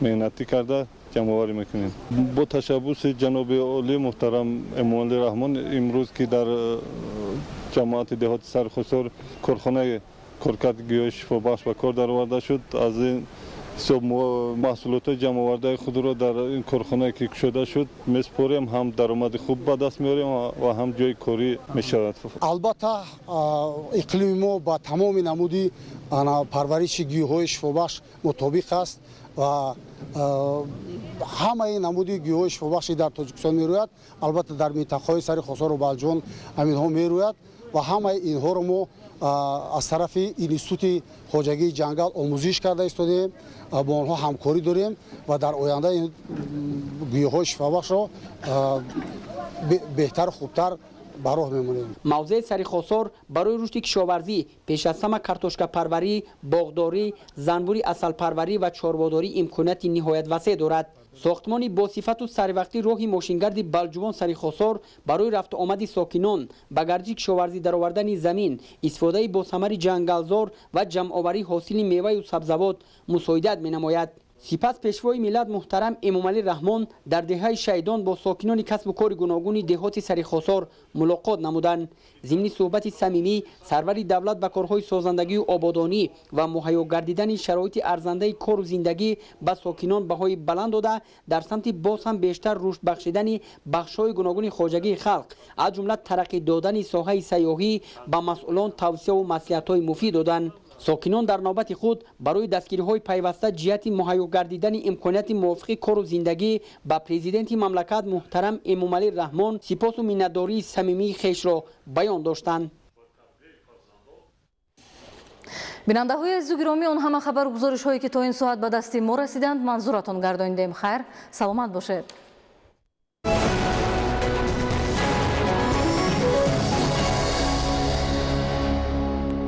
меҳнатӣ карда ҷамъоварӣ мекунем. Бо ташаббуси ҷаноби олӣ муҳтарам Эмомалӣ Раҳмон имрӯз, ки дар ҷамоати деҳоти Сарихосор корхонаи коркарди гиёҳи шифобахш ба кор дароварда шуд, аз ин ҳисоб мо маҳсулотҳои ҷамъовардаи худро дар ин корхонае, ки кушода шуд, месупорем, ҳам даромади хуб ба даст меорем ва ҳам ҷои корӣ мешавад. Албатта, иқлими мо ба тамоми намуди парвариши гиёҳҳои шифобахш мутобиқ аст ва ҳамаи намуди гиёҳҳои шифобахши дар Тоҷикистон мерӯяд, албатта дар минтақаҳои Сари Хосору Балҷувон ҳаминҳо мерӯяд ва ҳамаи инҳоро мо аз тарафи институти хоҷагии ҷангал омӯзиш карда истодем, бо онҳо ҳамкорӣ дорем ва дар оянда ин гиёҳҳои шифобахшро беҳтару хубтар ба роҳ мемонем. Мавзеи Сарихосор барои рушди кишоварзӣ, пеш аз ҳама картошкапарварӣ, боғдорӣ, занбури асалпарварӣ ва чорводорӣ имконияти ниҳоят васеъ дорад. Сохтмони босифату саривақтӣ роҳи мошингарди Балҷувон Сарихосор барои рафту омади сокинон, ба гардиши кишоварзӣ даровардани замин, истифодаи босамари ҷангалзор ва ҷамъоварии ҳосили меваю сабзавот мусоидат менамояд. Сипас пешвои миллат муҳтарам Эмомалӣ Раҳмон дар деҳаи Шайдон бо сокинони касбу кори гуногуни деҳоти Сарихосор мулоқот намуданд. Зимни суҳбати самимӣ сарвари давлат ба корҳои созандагию ободонӣ ва муҳайё гардидани шароити арзандаи кору зиндагӣ ба сокинон баҳои баланд дода, дар самти боз ҳам бештар рушд бахшидани бахшҳои гуногуни хоҷагии халқ, аз ҷумла тараққӣ додани соҳаи сайёҳӣ, ба масъулон тавсияву маслиҳатҳои муфид доданд. Сокинон дар навбати худ барои дастгириҳои пайваста ҷиҳати муҳайё гардидани имконияти мувофиқи кору зиндагӣ ба президенти мамлакат муҳтарам Эмомалӣ Раҳмон сипосу миннатдории самимии хешро баён доштанд. Бинандаҳои азизу гиромӣ, он ҳама хабару гузоришҳое, ки то ин соат ба дасти мо расиданд, манзуратон гардонидем. Хайр, саломат бошед.